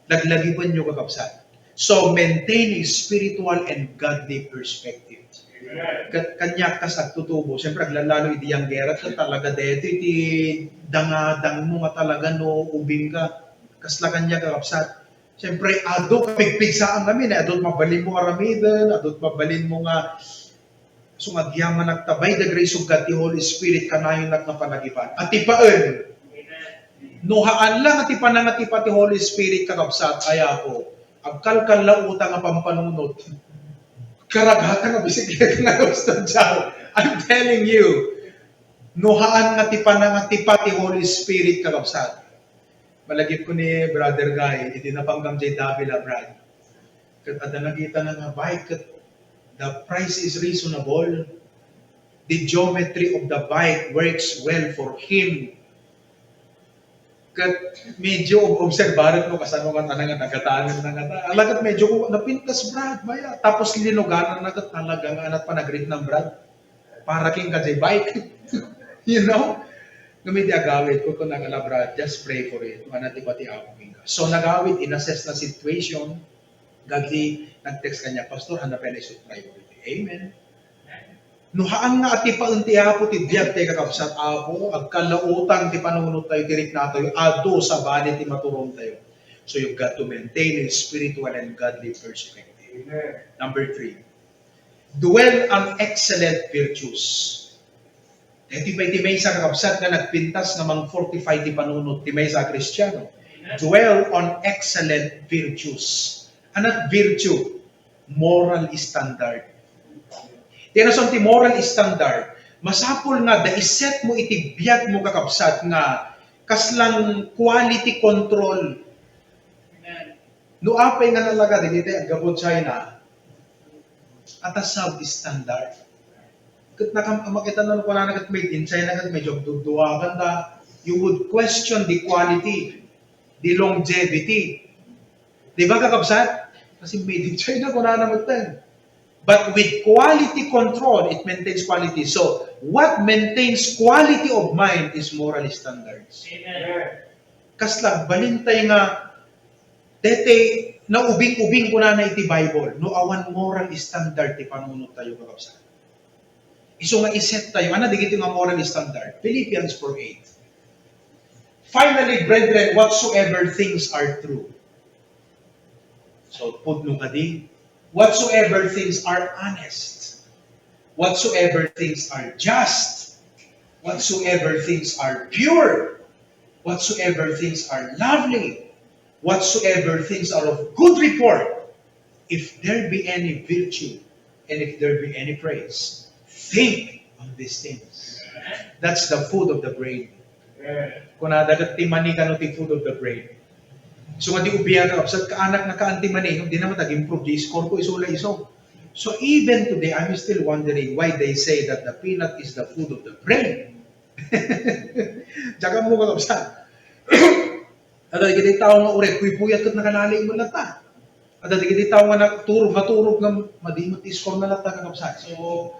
Laglagipenyo, kakabsat. So, maintain a spiritual and godly perspective. Amen. Ket kaniak kas agtutubo, siyempre, aglalalo idi yang gera, ket talaga daytoy ti dangadangmo nga talaga no ubing ka. Kasla kaniak, kakabsat. Siyempre, adu, kapigpigsaanmi, adu ti mabalinmo aramiden, adu ti mabalinmo nga, so, nga agyamanak ta, by the grace of God, ti Holy Spirit, kanayon nga panagipan. Atipaen. No haan la nga ti panangatipa ti Holy Spirit, kakabsat, ay Apo, agkalkallaota nga pampanunot. Karagatan nga bisikleta nga gusto diyan. I'm telling you, no haan nga ti panangatipa ti Holy Spirit, kakabsat. Malagipko ni Brother Guy, idi napanggam jay Davila, Brad. Ket adda nakitana nga bike, ket the price is reasonable. The geometry of the bike works well for him. Ket medyo ob-, obserbaran mo kasano nga tanang nga nagatanan na nga ta-, ala ket medyo ko napintas, Brad, baya. Tapos linuganan na ket talaga nga anat pa nagrit ng Brad. Para king ka jay bike. You know? Ngem idi agawid, kunkunana, "Brad, just pray for it. Ano ti pati Apo kenka." So, nagawid, in-assess na situation, godly, nag-text kaniak, "Pastor, hanna pay na isu priority." Amen. No haan nga atipaen ti Apo ti biag tayo, kakabsat, Apo, agkallaotan ti panunot tayo, ti rikna tayo, adu sabali ti maturom tayo. So you've got to maintain a spiritual and godly perspective. Amen. Number three, dwell on excellent virtues. Iti pay ti maysa, kakabsat, nga nagpintas nga mang-fortify ti panunot ti maysa a Kristiano. Amen. Dwell on excellent virtues. Anat virtue? Moral standard. Ti nason ti moral standard, masapul nga da iset mo iti biag mo, kakabsat, nga kaslang quality control. Amen. No apay nga nalaga, dagiti aggapu China, at a substandard. Ket nakam-, makita na, kunana ket made in China, ket medyo duduakan ta. You would question the quality, the longevity. Di ba, kakabsat? Kasi made in China, kunana met ten. But with quality control, it maintains quality. So, what maintains quality of mind is moral standards. Amen. Kasla agbalin tayo nga daytoy naubing-ubing, kunana iti Bible, no awan moral standard ti panunot tayo, kakabsat. Isu nga iset tayo, ano dagiti nga moral standard? Philippians four eight. "Finally, brethren, whatsoever things are true." So, pudno kadi, "Whatsoever things are honest, whatsoever things are just, whatsoever things are pure, whatsoever things are lovely, whatsoever things are of good report, if there be any virtue, and if there be any praise, think on these things." That's the food of the brain. Kunada ket ti mani kano ti food of the brain. So, nga di ubing, kakabsat, kaanak nga kaan ti mani, no? Di naman nag-improve di score ko, isu la isu. So, even today, I'm still wondering why they say that the peanut is the food of the brain. Diak ammo, kakabsat. Adda dagiti tao nga uray puypuyat ket nakalali met latta. Adda dagiti tao nga naturog, naturog nga madi met ti score na latta, kakabsat. So,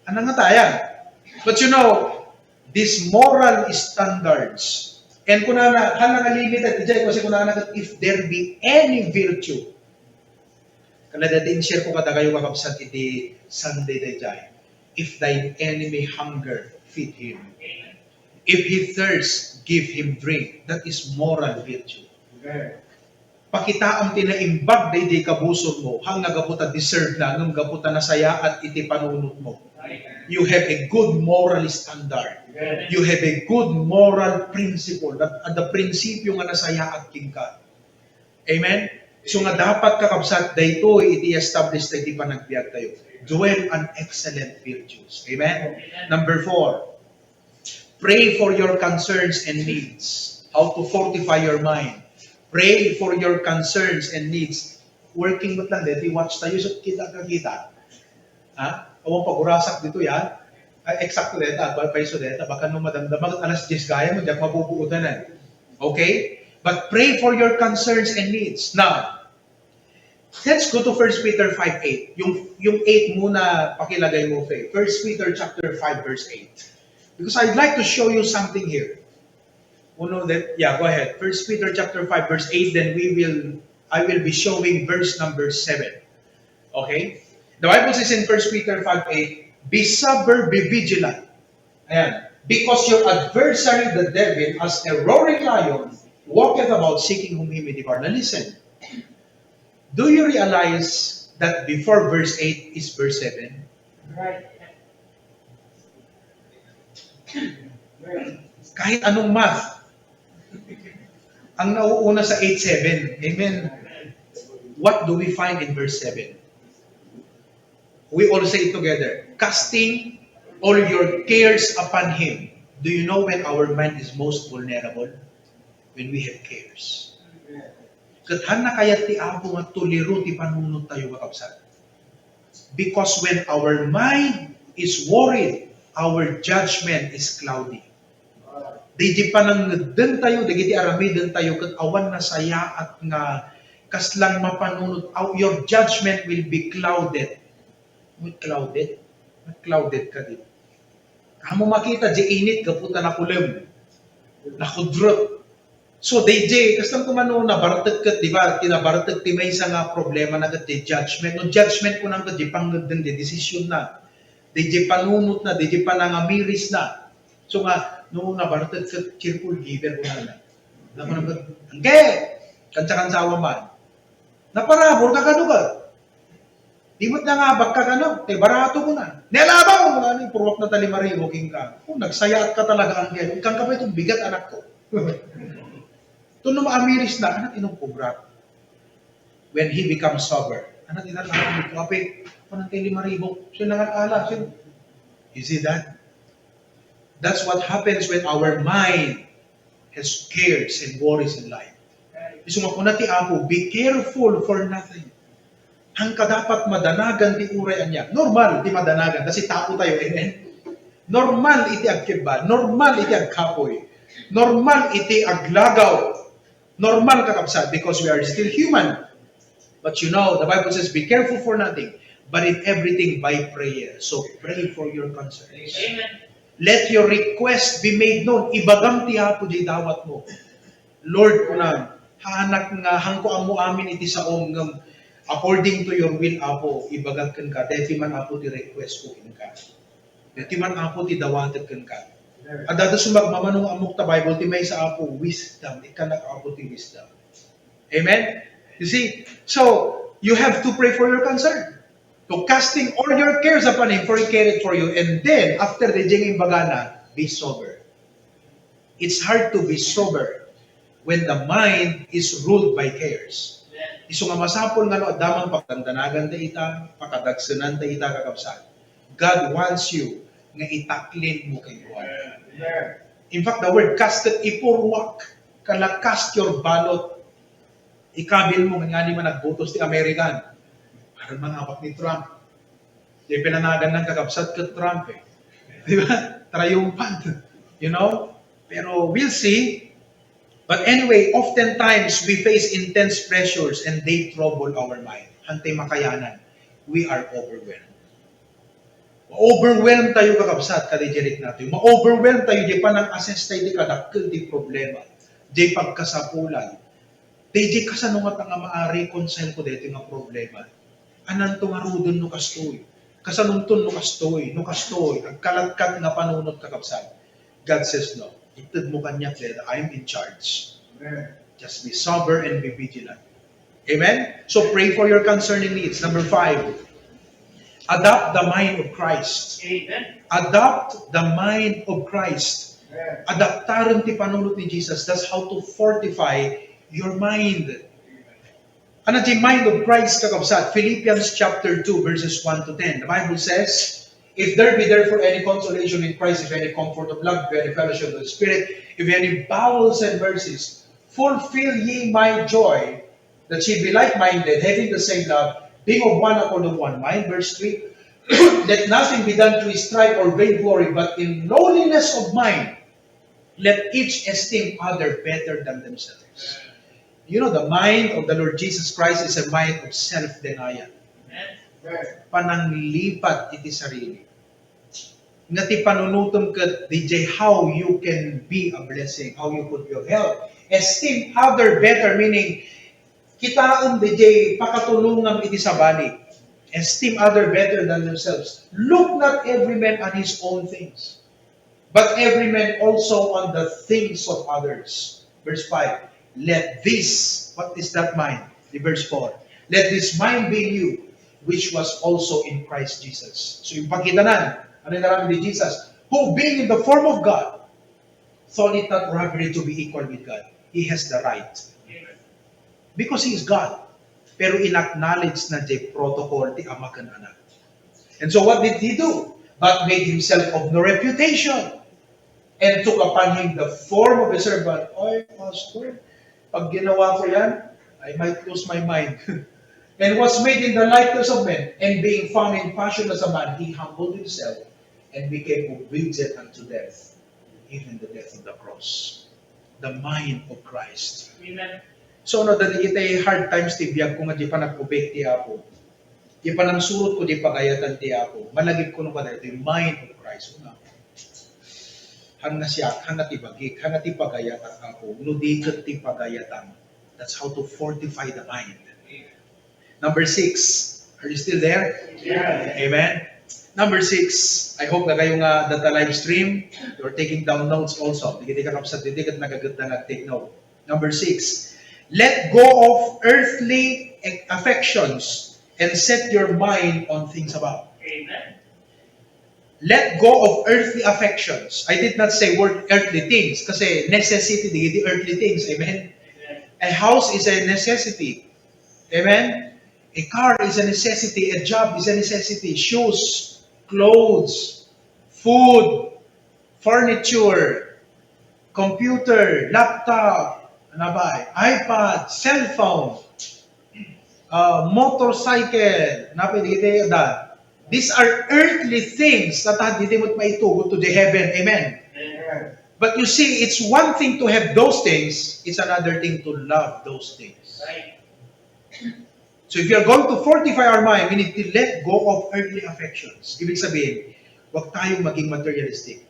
ano nga tayo? But you know, these moral standards, and kunana, hala nga limited, ijay kasi kunana, "If there be any virtue," Kada dati in-share ko kadakayo, kakabsat, iti Sunday daydiay, "If thine enemy hunger, feed him. If he thirst, give him drink." That is moral virtue. Amen. Pakitaam ti naimbag daydiay kabusormo, haan nga gapu ta deserve na, ngem gapu ta nasayaat iti panunotmo. You have a good moral standard. Amen. You have a good moral principle. That, at the prinsipyo nga nasayaat kenka. Amen? So nga dapat, kakabsat, daytoy iti establish tayo iti panagbiag tayo. Dwell on excellent virtues. Amen? Amen. Number four, pray for your concerns and needs. How to fortify your mind. Pray for your concerns and needs. Working met lang, deti watch tayo, so kita ka kita. Ha? Awan pagurasak dito yan. Ay, eksakto deta, ba, paiso deta. Baka no madamdama, alas diyes gaya mo, diak mabubuotan eh. Okay? But pray for your concerns and needs. Now, let's go to First Peter five eight. Yung, yung eight muna, pakilagay mo, Faye. First Peter chapter five, verse eight. Because I'd like to show you something here. Uno, then, yeah, go ahead. First Peter chapter five, verse eight, then we will, I will be showing verse number seven. Okay? The Bible says in First Peter five eight, "Be sober, be vigilant." Ayan. "Because your adversary, the devil, as a roaring lion, walketh about seeking whom he may devour." Now listen. Do you realize that before verse eight is verse seven? Right. Kahit anong math, ang nauuna sa eight seven. Amen. What do we find in verse seven? We all say it together, "Casting all your cares upon Him." Do you know when our mind is most vulnerable? When we have cares. Ket haan na kayat ti Apo nga tuliro ti panunot tayo, kakabsat. Because when our mind is worried, our judgment is cloudy. Dagiti panangngedden tayo, dagiti aramiden tayo, ket awan nasayaat nga kaslang mapanunot, aw-, your judgment will be clouded. May clouded? May clouded kadi. Haan mo makita, di init, gapu ta nakulem. Nakudrot. So, D J, kastan kumano nabartek ket, di ba, ti nabartek ti maysa nga problema na ket ti judgment. No judgment ko nang ket di pangngeddeng di desisyon na. D J panunot na, D J panangamiris na. So nga, no nabartek ket cheerful giver ko na. Naman ang, angge! Kansa-kansawa man. Naparabur ka kano ka. Di met nangabak ka kano, te barato ko na. Nialabaw mo na ni, purwak na tali maribo king ka. Oh, nagsayaat ka talaga, angge. Ikang ka ba itong bigat, anak ko? Tuno maamiris na, anak, inong kubra. When he becomes sober, anak, inang anak ko, ape, panang kay lima ribo. Siya nangalala, siya. You see that? That's what happens when our mind has cares and worries in life. Isu nga kuna ti Apo, "Be careful for nothing." Hangka dapat madanagan ti uray ania. Normal ti madanagan, kasi tao tayo, amen? Normal iti agkibba, normal iti agkapoy, normal iti aglagaw. Normal, kakabsat, because we are still human. But you know, the Bible says, "Be careful for nothing, but in everything by prayer." So pray for your concerns. Amen. Let your request be made known. Ibagam ti Apo di dawat mo. Lord, kunam, haanak nga hangko ammo amin iti saom ngem according to your will, Apo, ibagak kenka. Daytoy man, Apo, ti request ko kenka. Daytoy man, Apo, ti dawatek kenka. Adda sumagmamano nga ammok ta Bible, ti maysa, Apo, wisdom. Ikkanak, Apo, ti wisdom. Amen? You see? So, you have to pray for your concern. To casting all your cares upon Him, for He careth for you. And then, after the jing imbagana, be sober. It's hard to be sober when the mind is ruled by cares. Isu nga masapul nga no adda man pagdandanagan ta ita, pakadagsenan ta ita, kakabsat. God wants you nga itaklin mo kenkuana. In fact, the word cast ket ipurwak, kala cast your ballot. Ikabil mo nga ni man nagbotos ti American. Aron mangabak ni Trump. Di pinanagan ng kakabsat ket Trump eh. Di ba? Triumphant. You know? Pero we'll see. But anyway, oftentimes we face intense pressures and they trouble our mind. Hantay makayanan, we are overwhelmed. Ma-overwhelm tayo, kakabsat, kadi direk natin. Ma-overwhelm tayo, di pa nang assess tayo, di kadakkel, di problema, di pagkasapulan. Di, di kasano nga nga ma-reconcile ko dito nga problema. Ananto nga ruden no kastoy? Kasanonton no kastoy? No kastoy, agkalatkat nga panunot, kakabsat. God says, "No, ited mo kaniak dayta. I'm in charge." Amen. Just be sober and be vigilant. Amen? So pray for your concerning needs. Number five, adopt the mind of Christ. Amen. Adopt the mind of Christ. Amen. Adaptarem ti panunot ni Jesus. That's how to fortify your mind. Ano ti mind of Christ, kakabsat? Philippians chapter two, verses one to ten. The Bible says, "If there be therefore any consolation in Christ, if any comfort of love, if any fellowship of the Spirit, if any bowels and mercies, fulfill ye my joy, that ye be like-minded, having the same love, being of one accord of one mind." Verse three, "Let nothing be done through strife or vainglory, but in lowliness of mind, let each esteem other better than themselves." You know, the mind of the Lord Jesus Christ is a mind of self-denial. Amen. Pananglipad iti sarili. Nga ti panunutom ket, D J, how you can be a blessing, how you could be of help. Esteem other better, meaning, kitaem, D J, pakatulongam iti sabali. Esteem other better than themselves. Look not every man on his own things, but every man also on the things of others. Verse five, "Let this," what is that mind? The verse four, "Let this mind be in you, which was also in Christ Jesus." So, ipakita na, ano yung nararamdaman ni Jesus? "Who being in the form of God, thought it not robbery to be equal with God." He has the right. Because He is God. Pero in-acknowledge na di protocol ti Ama ken Anak. And so what did He do? But made Himself of no reputation and took upon Him the form of a servant. Oy, Pastor, pag ginawa ko yan, I might lose my mind. "And was made in the likeness of men, and being found in fashion as a man, He humbled Himself and became obedient unto death, even the death of the cross." The mind of Christ. Amen. So, no, dagiti hard times ti biag ko nga di pa nag-ubek ti Apo. Di pa nangsurot ko di pagayatan ti Apo. Malagip ko no kada iti mind of Christ. Una. Haan nga siak, haan nga ti bagik, haan nga ti pagayatak, Apo, no di ket ti pagayatam. That's how to fortify the mind. Number six, are you still there? Yeah. Amen. Number six, I hope nga kayo nga data live stream, you're taking down notes also. Dagiti kakabsat dagiti ket nagagetta nga take note. Number six, let go of earthly affections and set your mind on things above. Amen. Let go of earthly affections. I did not say word earthly things kasi necessity dagiti earthly things. Amen? Amen. A house is a necessity. Amen? A car is a necessity. A job is a necessity. Shoes, clothes, food, furniture, computer, laptop, ano pa, iPad, cellphone, uh, motorcycle, napay dagiti da. These are earthly things that dagiti met maitugot to the heaven. Amen? Amen. But you see, it's one thing to have those things, it's another thing to love those things. Right. So if we are going to fortify our mind, we need to let go of earthly affections. Ibig sabihin, huwag tayong maging materialistic.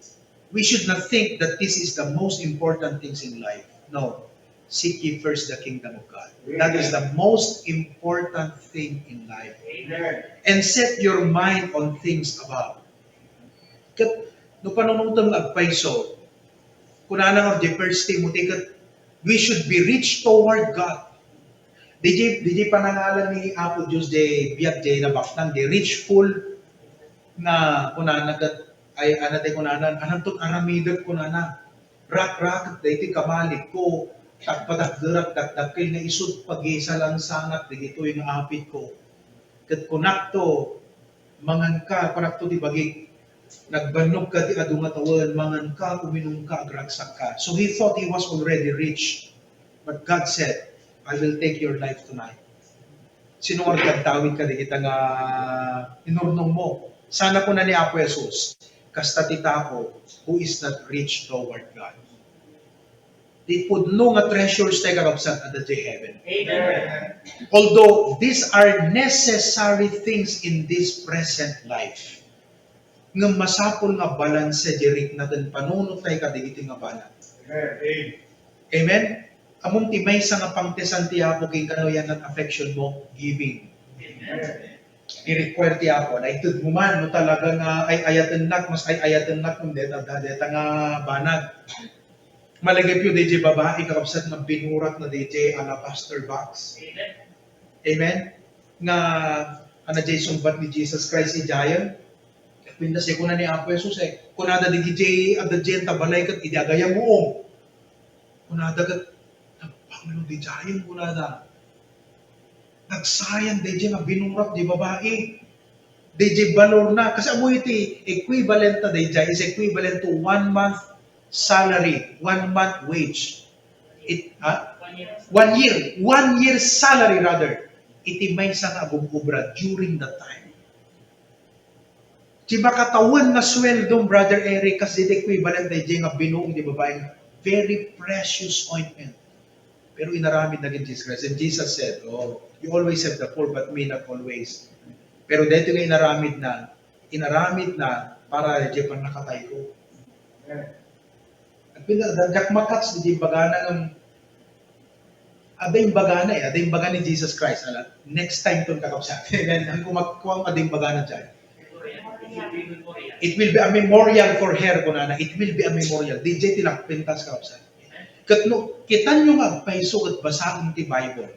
We should not think that this is the most important things in life. No. Seek ye first the kingdom of God. That is the most important thing in life. Amen. And set your mind on things above. Ket no panunotem nga agpayso, kunana nga di First Timothy ket, we should be rich toward God. Di jay, di jay panangalan ni Apo Dios di biag jay nabaknang, di richful nga kunana ket, ay, ano ti kunana, ananto aramidek kunana. Rakrak daytoy kamalikko, tapno dakderak dakdakkel nga isut' pagisalansangat dagitoy nga apitko. Ket kunakto, manganka, kunakto ti bagik, nagbannogka ti adu nga tawen, manganka, uminumka, agragsakka. So he thought he was already rich. But God said, "I will take your life tonight." Sino nga agdawit kadagita nga inurnong mo? Sana kuna ni Apo Jesus, kasta ti tao who is not rich toward God. Ti pudno nga treasures tayo, kakabsat, adda jay heaven. Amen. Although these are necessary things in this present life, ngem masapul nga balanse di rikna ken panunot tayo kadagiti nga banag. Amen. Amen? Ammom ti maysa nga pangtesan ti Apo kenka no yan affection mo, giving. Amen. I-require ti Apo. Naited mo man, no talaga nga ay-ayatennak, mas ay-ayatennak kun deta, deta nga banag. Malagipyo, D J babae, kakabsat, nga binurak na D J alabaster box. Amen. Amen? Nga, ano, jay sungbat ni Jesus Christ, idiayen. Pintas, eh, kuna ni Apo Jesus, eh. Kunada, D J, adda jay, tabalay kat, idi agayam mo, oh. Kunada kat, nagpanglo, D J, kunada. Nagsayang dayjay nga binurak di babai. Dayjay balor na. Kasi amo iti equivalent na dayjay is equivalent to one month salary, one month wage. It, ha? One year. One year salary rather. Iti maysa nga agum-obra during that time. Ti makatawen nga sueldom, Brother Eric, kas iti equivalent dayjay nga binuong di babai, very precious ointment. Pero inaramid na ken Jesus Christ. And Jesus said, "Oh, you always have the poor, but me not always." Pero daytoy nga inaramid na, inaramid na para dayjay pannakatayko. Agpinda, da-, diak makats, di bagana nga, ada imbagana eh, ada imbagana ni Jesus Christ, ala, next time ton kakabsat. Amen. Ang kumakkuang ada imbagana dyan. It will be a memorial for her, kunana. It will be a memorial. Di jay ti nagpintas, kakabsat. Ket no, kitanyo nga agpayso ket basaen ti Bible.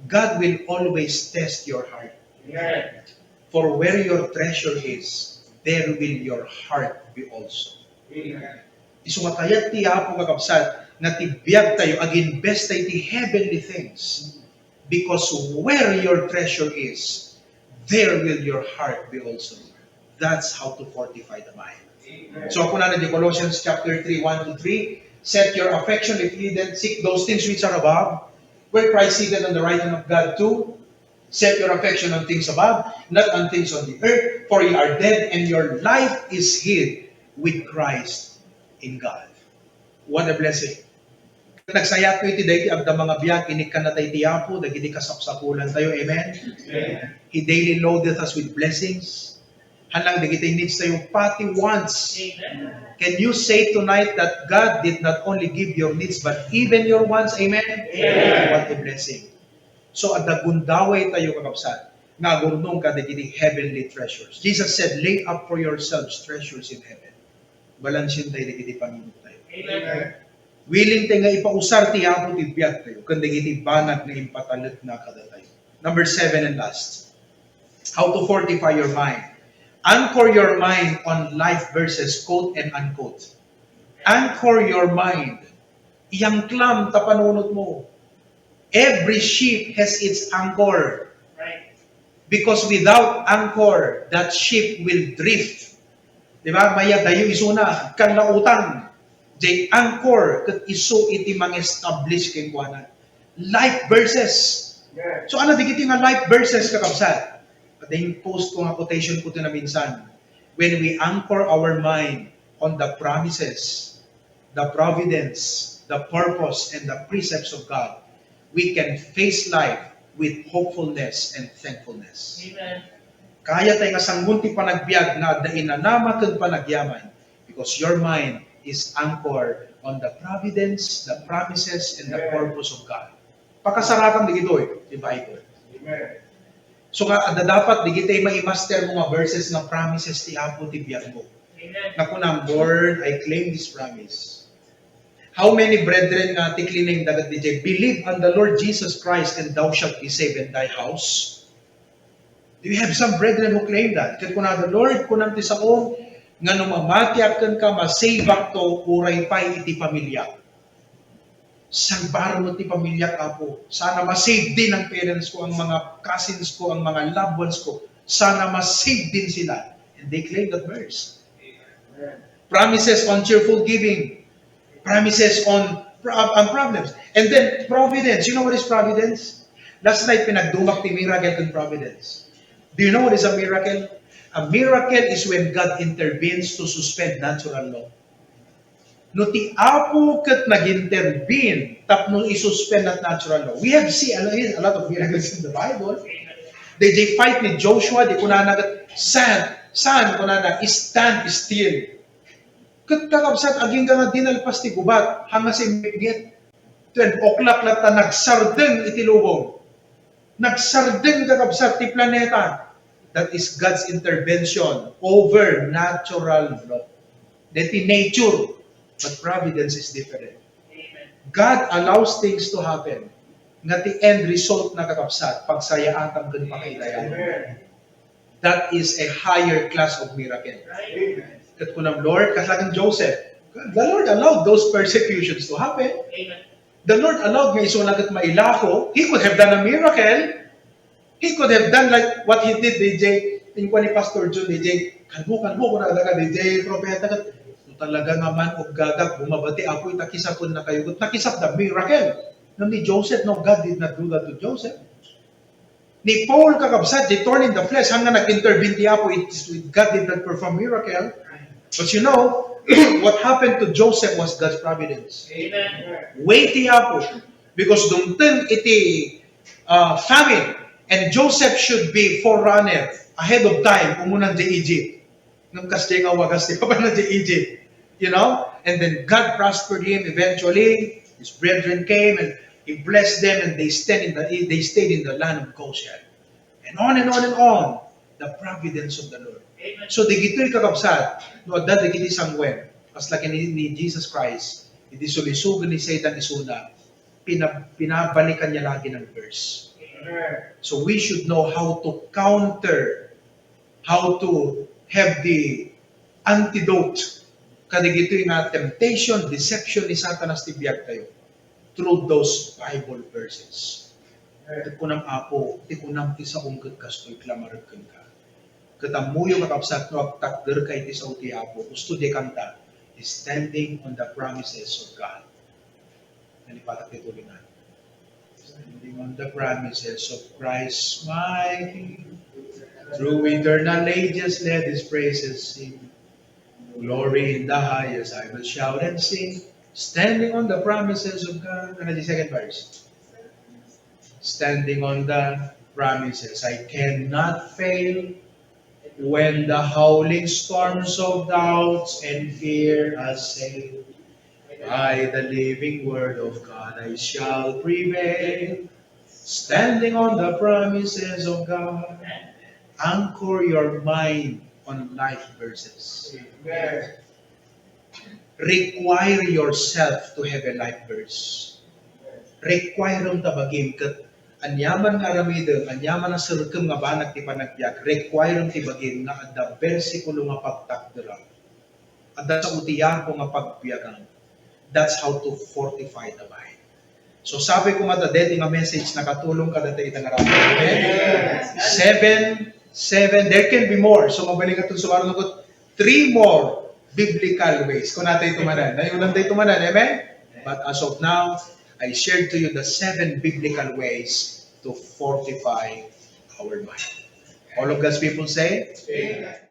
God will always test your heart. Amen. For where your treasure is, there will your heart be also. Amen. Isu nga kayat ti Apo, kakabsat, nga ti biag tayo, ag-invest tayo ti heavenly things. Because where your treasure is, there will your heart be also. That's how to fortify the mind. Amen. So, ako na di Colossians chapter three, one to three, "Set your affection, if hidden, seek those things which are above, where Christ seated on the right hand of God too." Set your affection on things above, not on things on the earth, for you are dead and your life is hid with Christ in God. What a blessing. Nagsayat ko iti daytoy agdama nga biag, inikkan na tayo ti Apo, dagiti kasapsapulan tayo. Amen? Amen. He daily loadeth us with blessings. Haan lang dagiti needs tayo, pati wants. Amen. Can you say tonight that God did not only give your needs, but even your wants? Amen? Amen. What a blessing. So, adda gundaway tayo, kakabsat, nga agurnong kadagiti heavenly treasures. Jesus said, "Lay up for yourselves treasures in heaven." Balansin tayo dagiti panunot tayo. Amen. Willing tayo nga ipausar ti Apo ti biag tayo, ken dagiti banag nga impatalekna kadatayo. Number seven and last, how to fortify your mind. Anchor your mind on life verses, quote and unquote. Anchor your mind. Iyangklam ta panunot mo. Every ship has its anchor. Right. Because without anchor, that ship will drift. Di ba? Mayadayo isuna, kan nautang. Jay anchor, ket isu iti mang-establish kenkuana. Life verses. Yes. So, ano digiti nga life verses, kakabsat? Pati yung post ko nga quotation ko ito na minsan. When we anchor our mind on the promises, the providence, the purpose, and the precepts of God, we can face life with hopefulness and thankfulness. Amen. Kaya tayo nga sangun ti panagbiag nga adda inanama ken panagyaman, because your mind is anchored on the providence, the promises, and the purpose of God. Pakasaratan digitoy ti Bible. Amen. So nga, adda dapat digitoy maimaster mo nga verses nga promises ti Apo ti biag mo. Amen. Nga kunam, "Lord, I claim this promise." How many brethren nga ti claim dagat D J, "Believe on the Lord Jesus Christ and thou shalt be saved and thy house"? Do you have some brethren who claim that? Ket kunada, "Lord, kunam ti saom nga no mamatiak kenka, masave-ak to, uray pay iti pamilya. Salbar mo ti pamilya, Apo. Sana masave din ang parents ko, ang mga cousins ko, ang mga loved ones ko. Sana masave din sila." And they claim that verse. Amen. Promises on cheerful giving. Promises on pro- on problems. And then, providence. You know what is providence? Last night, pinagdumak ti miracle ken providence. Do you know what is a miracle? A miracle is when God intervenes to suspend natural law. No ti Apo ket nag-intervene tapno isuspend that natural law. We have seen a, a lot of miracles in the Bible. They, they fight ni Joshua, di kunana ket, "Sand, sand," kunana, "stand still." Ket kakabsat, agingga nga dinalpas ti gubat, hanga simmingit. Twelve o'clock latta, nagsardeng iti lubong. Nagsardeng, kakabsat, ti planeta. That is God's intervention over natural law. Deti nature, but providence is different. God allows things to happen nga ti end result na, kakabsat, pagsayaatan ken pakailayan. Amen. That is a higher class of miracle. Amen. Ket kunam, Lord, kasla ken Joseph, the Lord allowed those persecutions to happen. Amen. The Lord allowed nga isuna ket mailako. He could have done a miracle. He could have done like what he did, D J. Inkua ni Pastor Jun, D J, "Kalmo, kalmo," kunada ka, D J, propeta ka. "No talaga nga man ug gagak, bumaba ti Apo, ita kisapon na kayo." But nakisap the miracle. No, ni Joseph, no, God did not do that to Joseph. Ni Paul, kakabsat, di thorn in the flesh, hanggang nag-intervene ti Apo, it is, God did not perform miracle. But you know, what happened to Joseph was God's providence. Amen. Wait ti Apo, because dumteng iti, uh, famine, and Joseph should be forerunner, ahead of time, umunan di Egypt. Ngem kasdiay nga wagas ti papanna di Egypt. You know? And then God prospered him eventually. His brethren came and he blessed them and they stayed in the, they stayed in the land of Goshen. And on and on and on. The providence of the Lord. Amen. So, digitoy, kakabsat, no adda digiti sangwen, kasla ken ni, ni Jesus Christ, iti sulisugen ni Satan isuna, pina-, pinabalikan niya lagi ng verse. Amen. So, we should know how to counter, how to have the antidote kadagitoy nga temptation, deception ni Satanas ti biag tayo through those Bible verses. Ket kunam, Apo, ti kunam ti saom ket kastoy ti lamarek kenka. Ket ammoyo, kakabsat, no agtakderka iti sao ti Apo, usto di kanta, standing on the promises of God. Nalipatak ti tulingan. Standing on the promises of Christ my King. Through eternal ages let his praises sing. Glory in the highest I will shout and sing. Standing on the promises of God. Ano di second verse? Standing on the promises. I cannot fail. When the howling storms of doubts and fear assail, by the living word of God I shall prevail. Standing on the promises of God, anchor your mind on life verses. Require yourself to have a life verse. Requirem ta bagim ket aniaman nga aramidem, aniaman a serkem nga banag ti panagbiag, requirem ti bagim nga adda bersikulo nga pagtakderam. Adda sao ti Apo nga pagbiagam. That's how to fortify the mind. So sabi ko nga deti nga message nakatulong kadata ita nga rabii. Amen. Seven, seven, there can be more. So mabalingaton sumaruno ket three more biblical ways. Kunatay ito manen. Nayunan tayo ito manen. Amen? But as of now, I shared to you the seven biblical ways to fortify our mind. All of God's people say, Amen.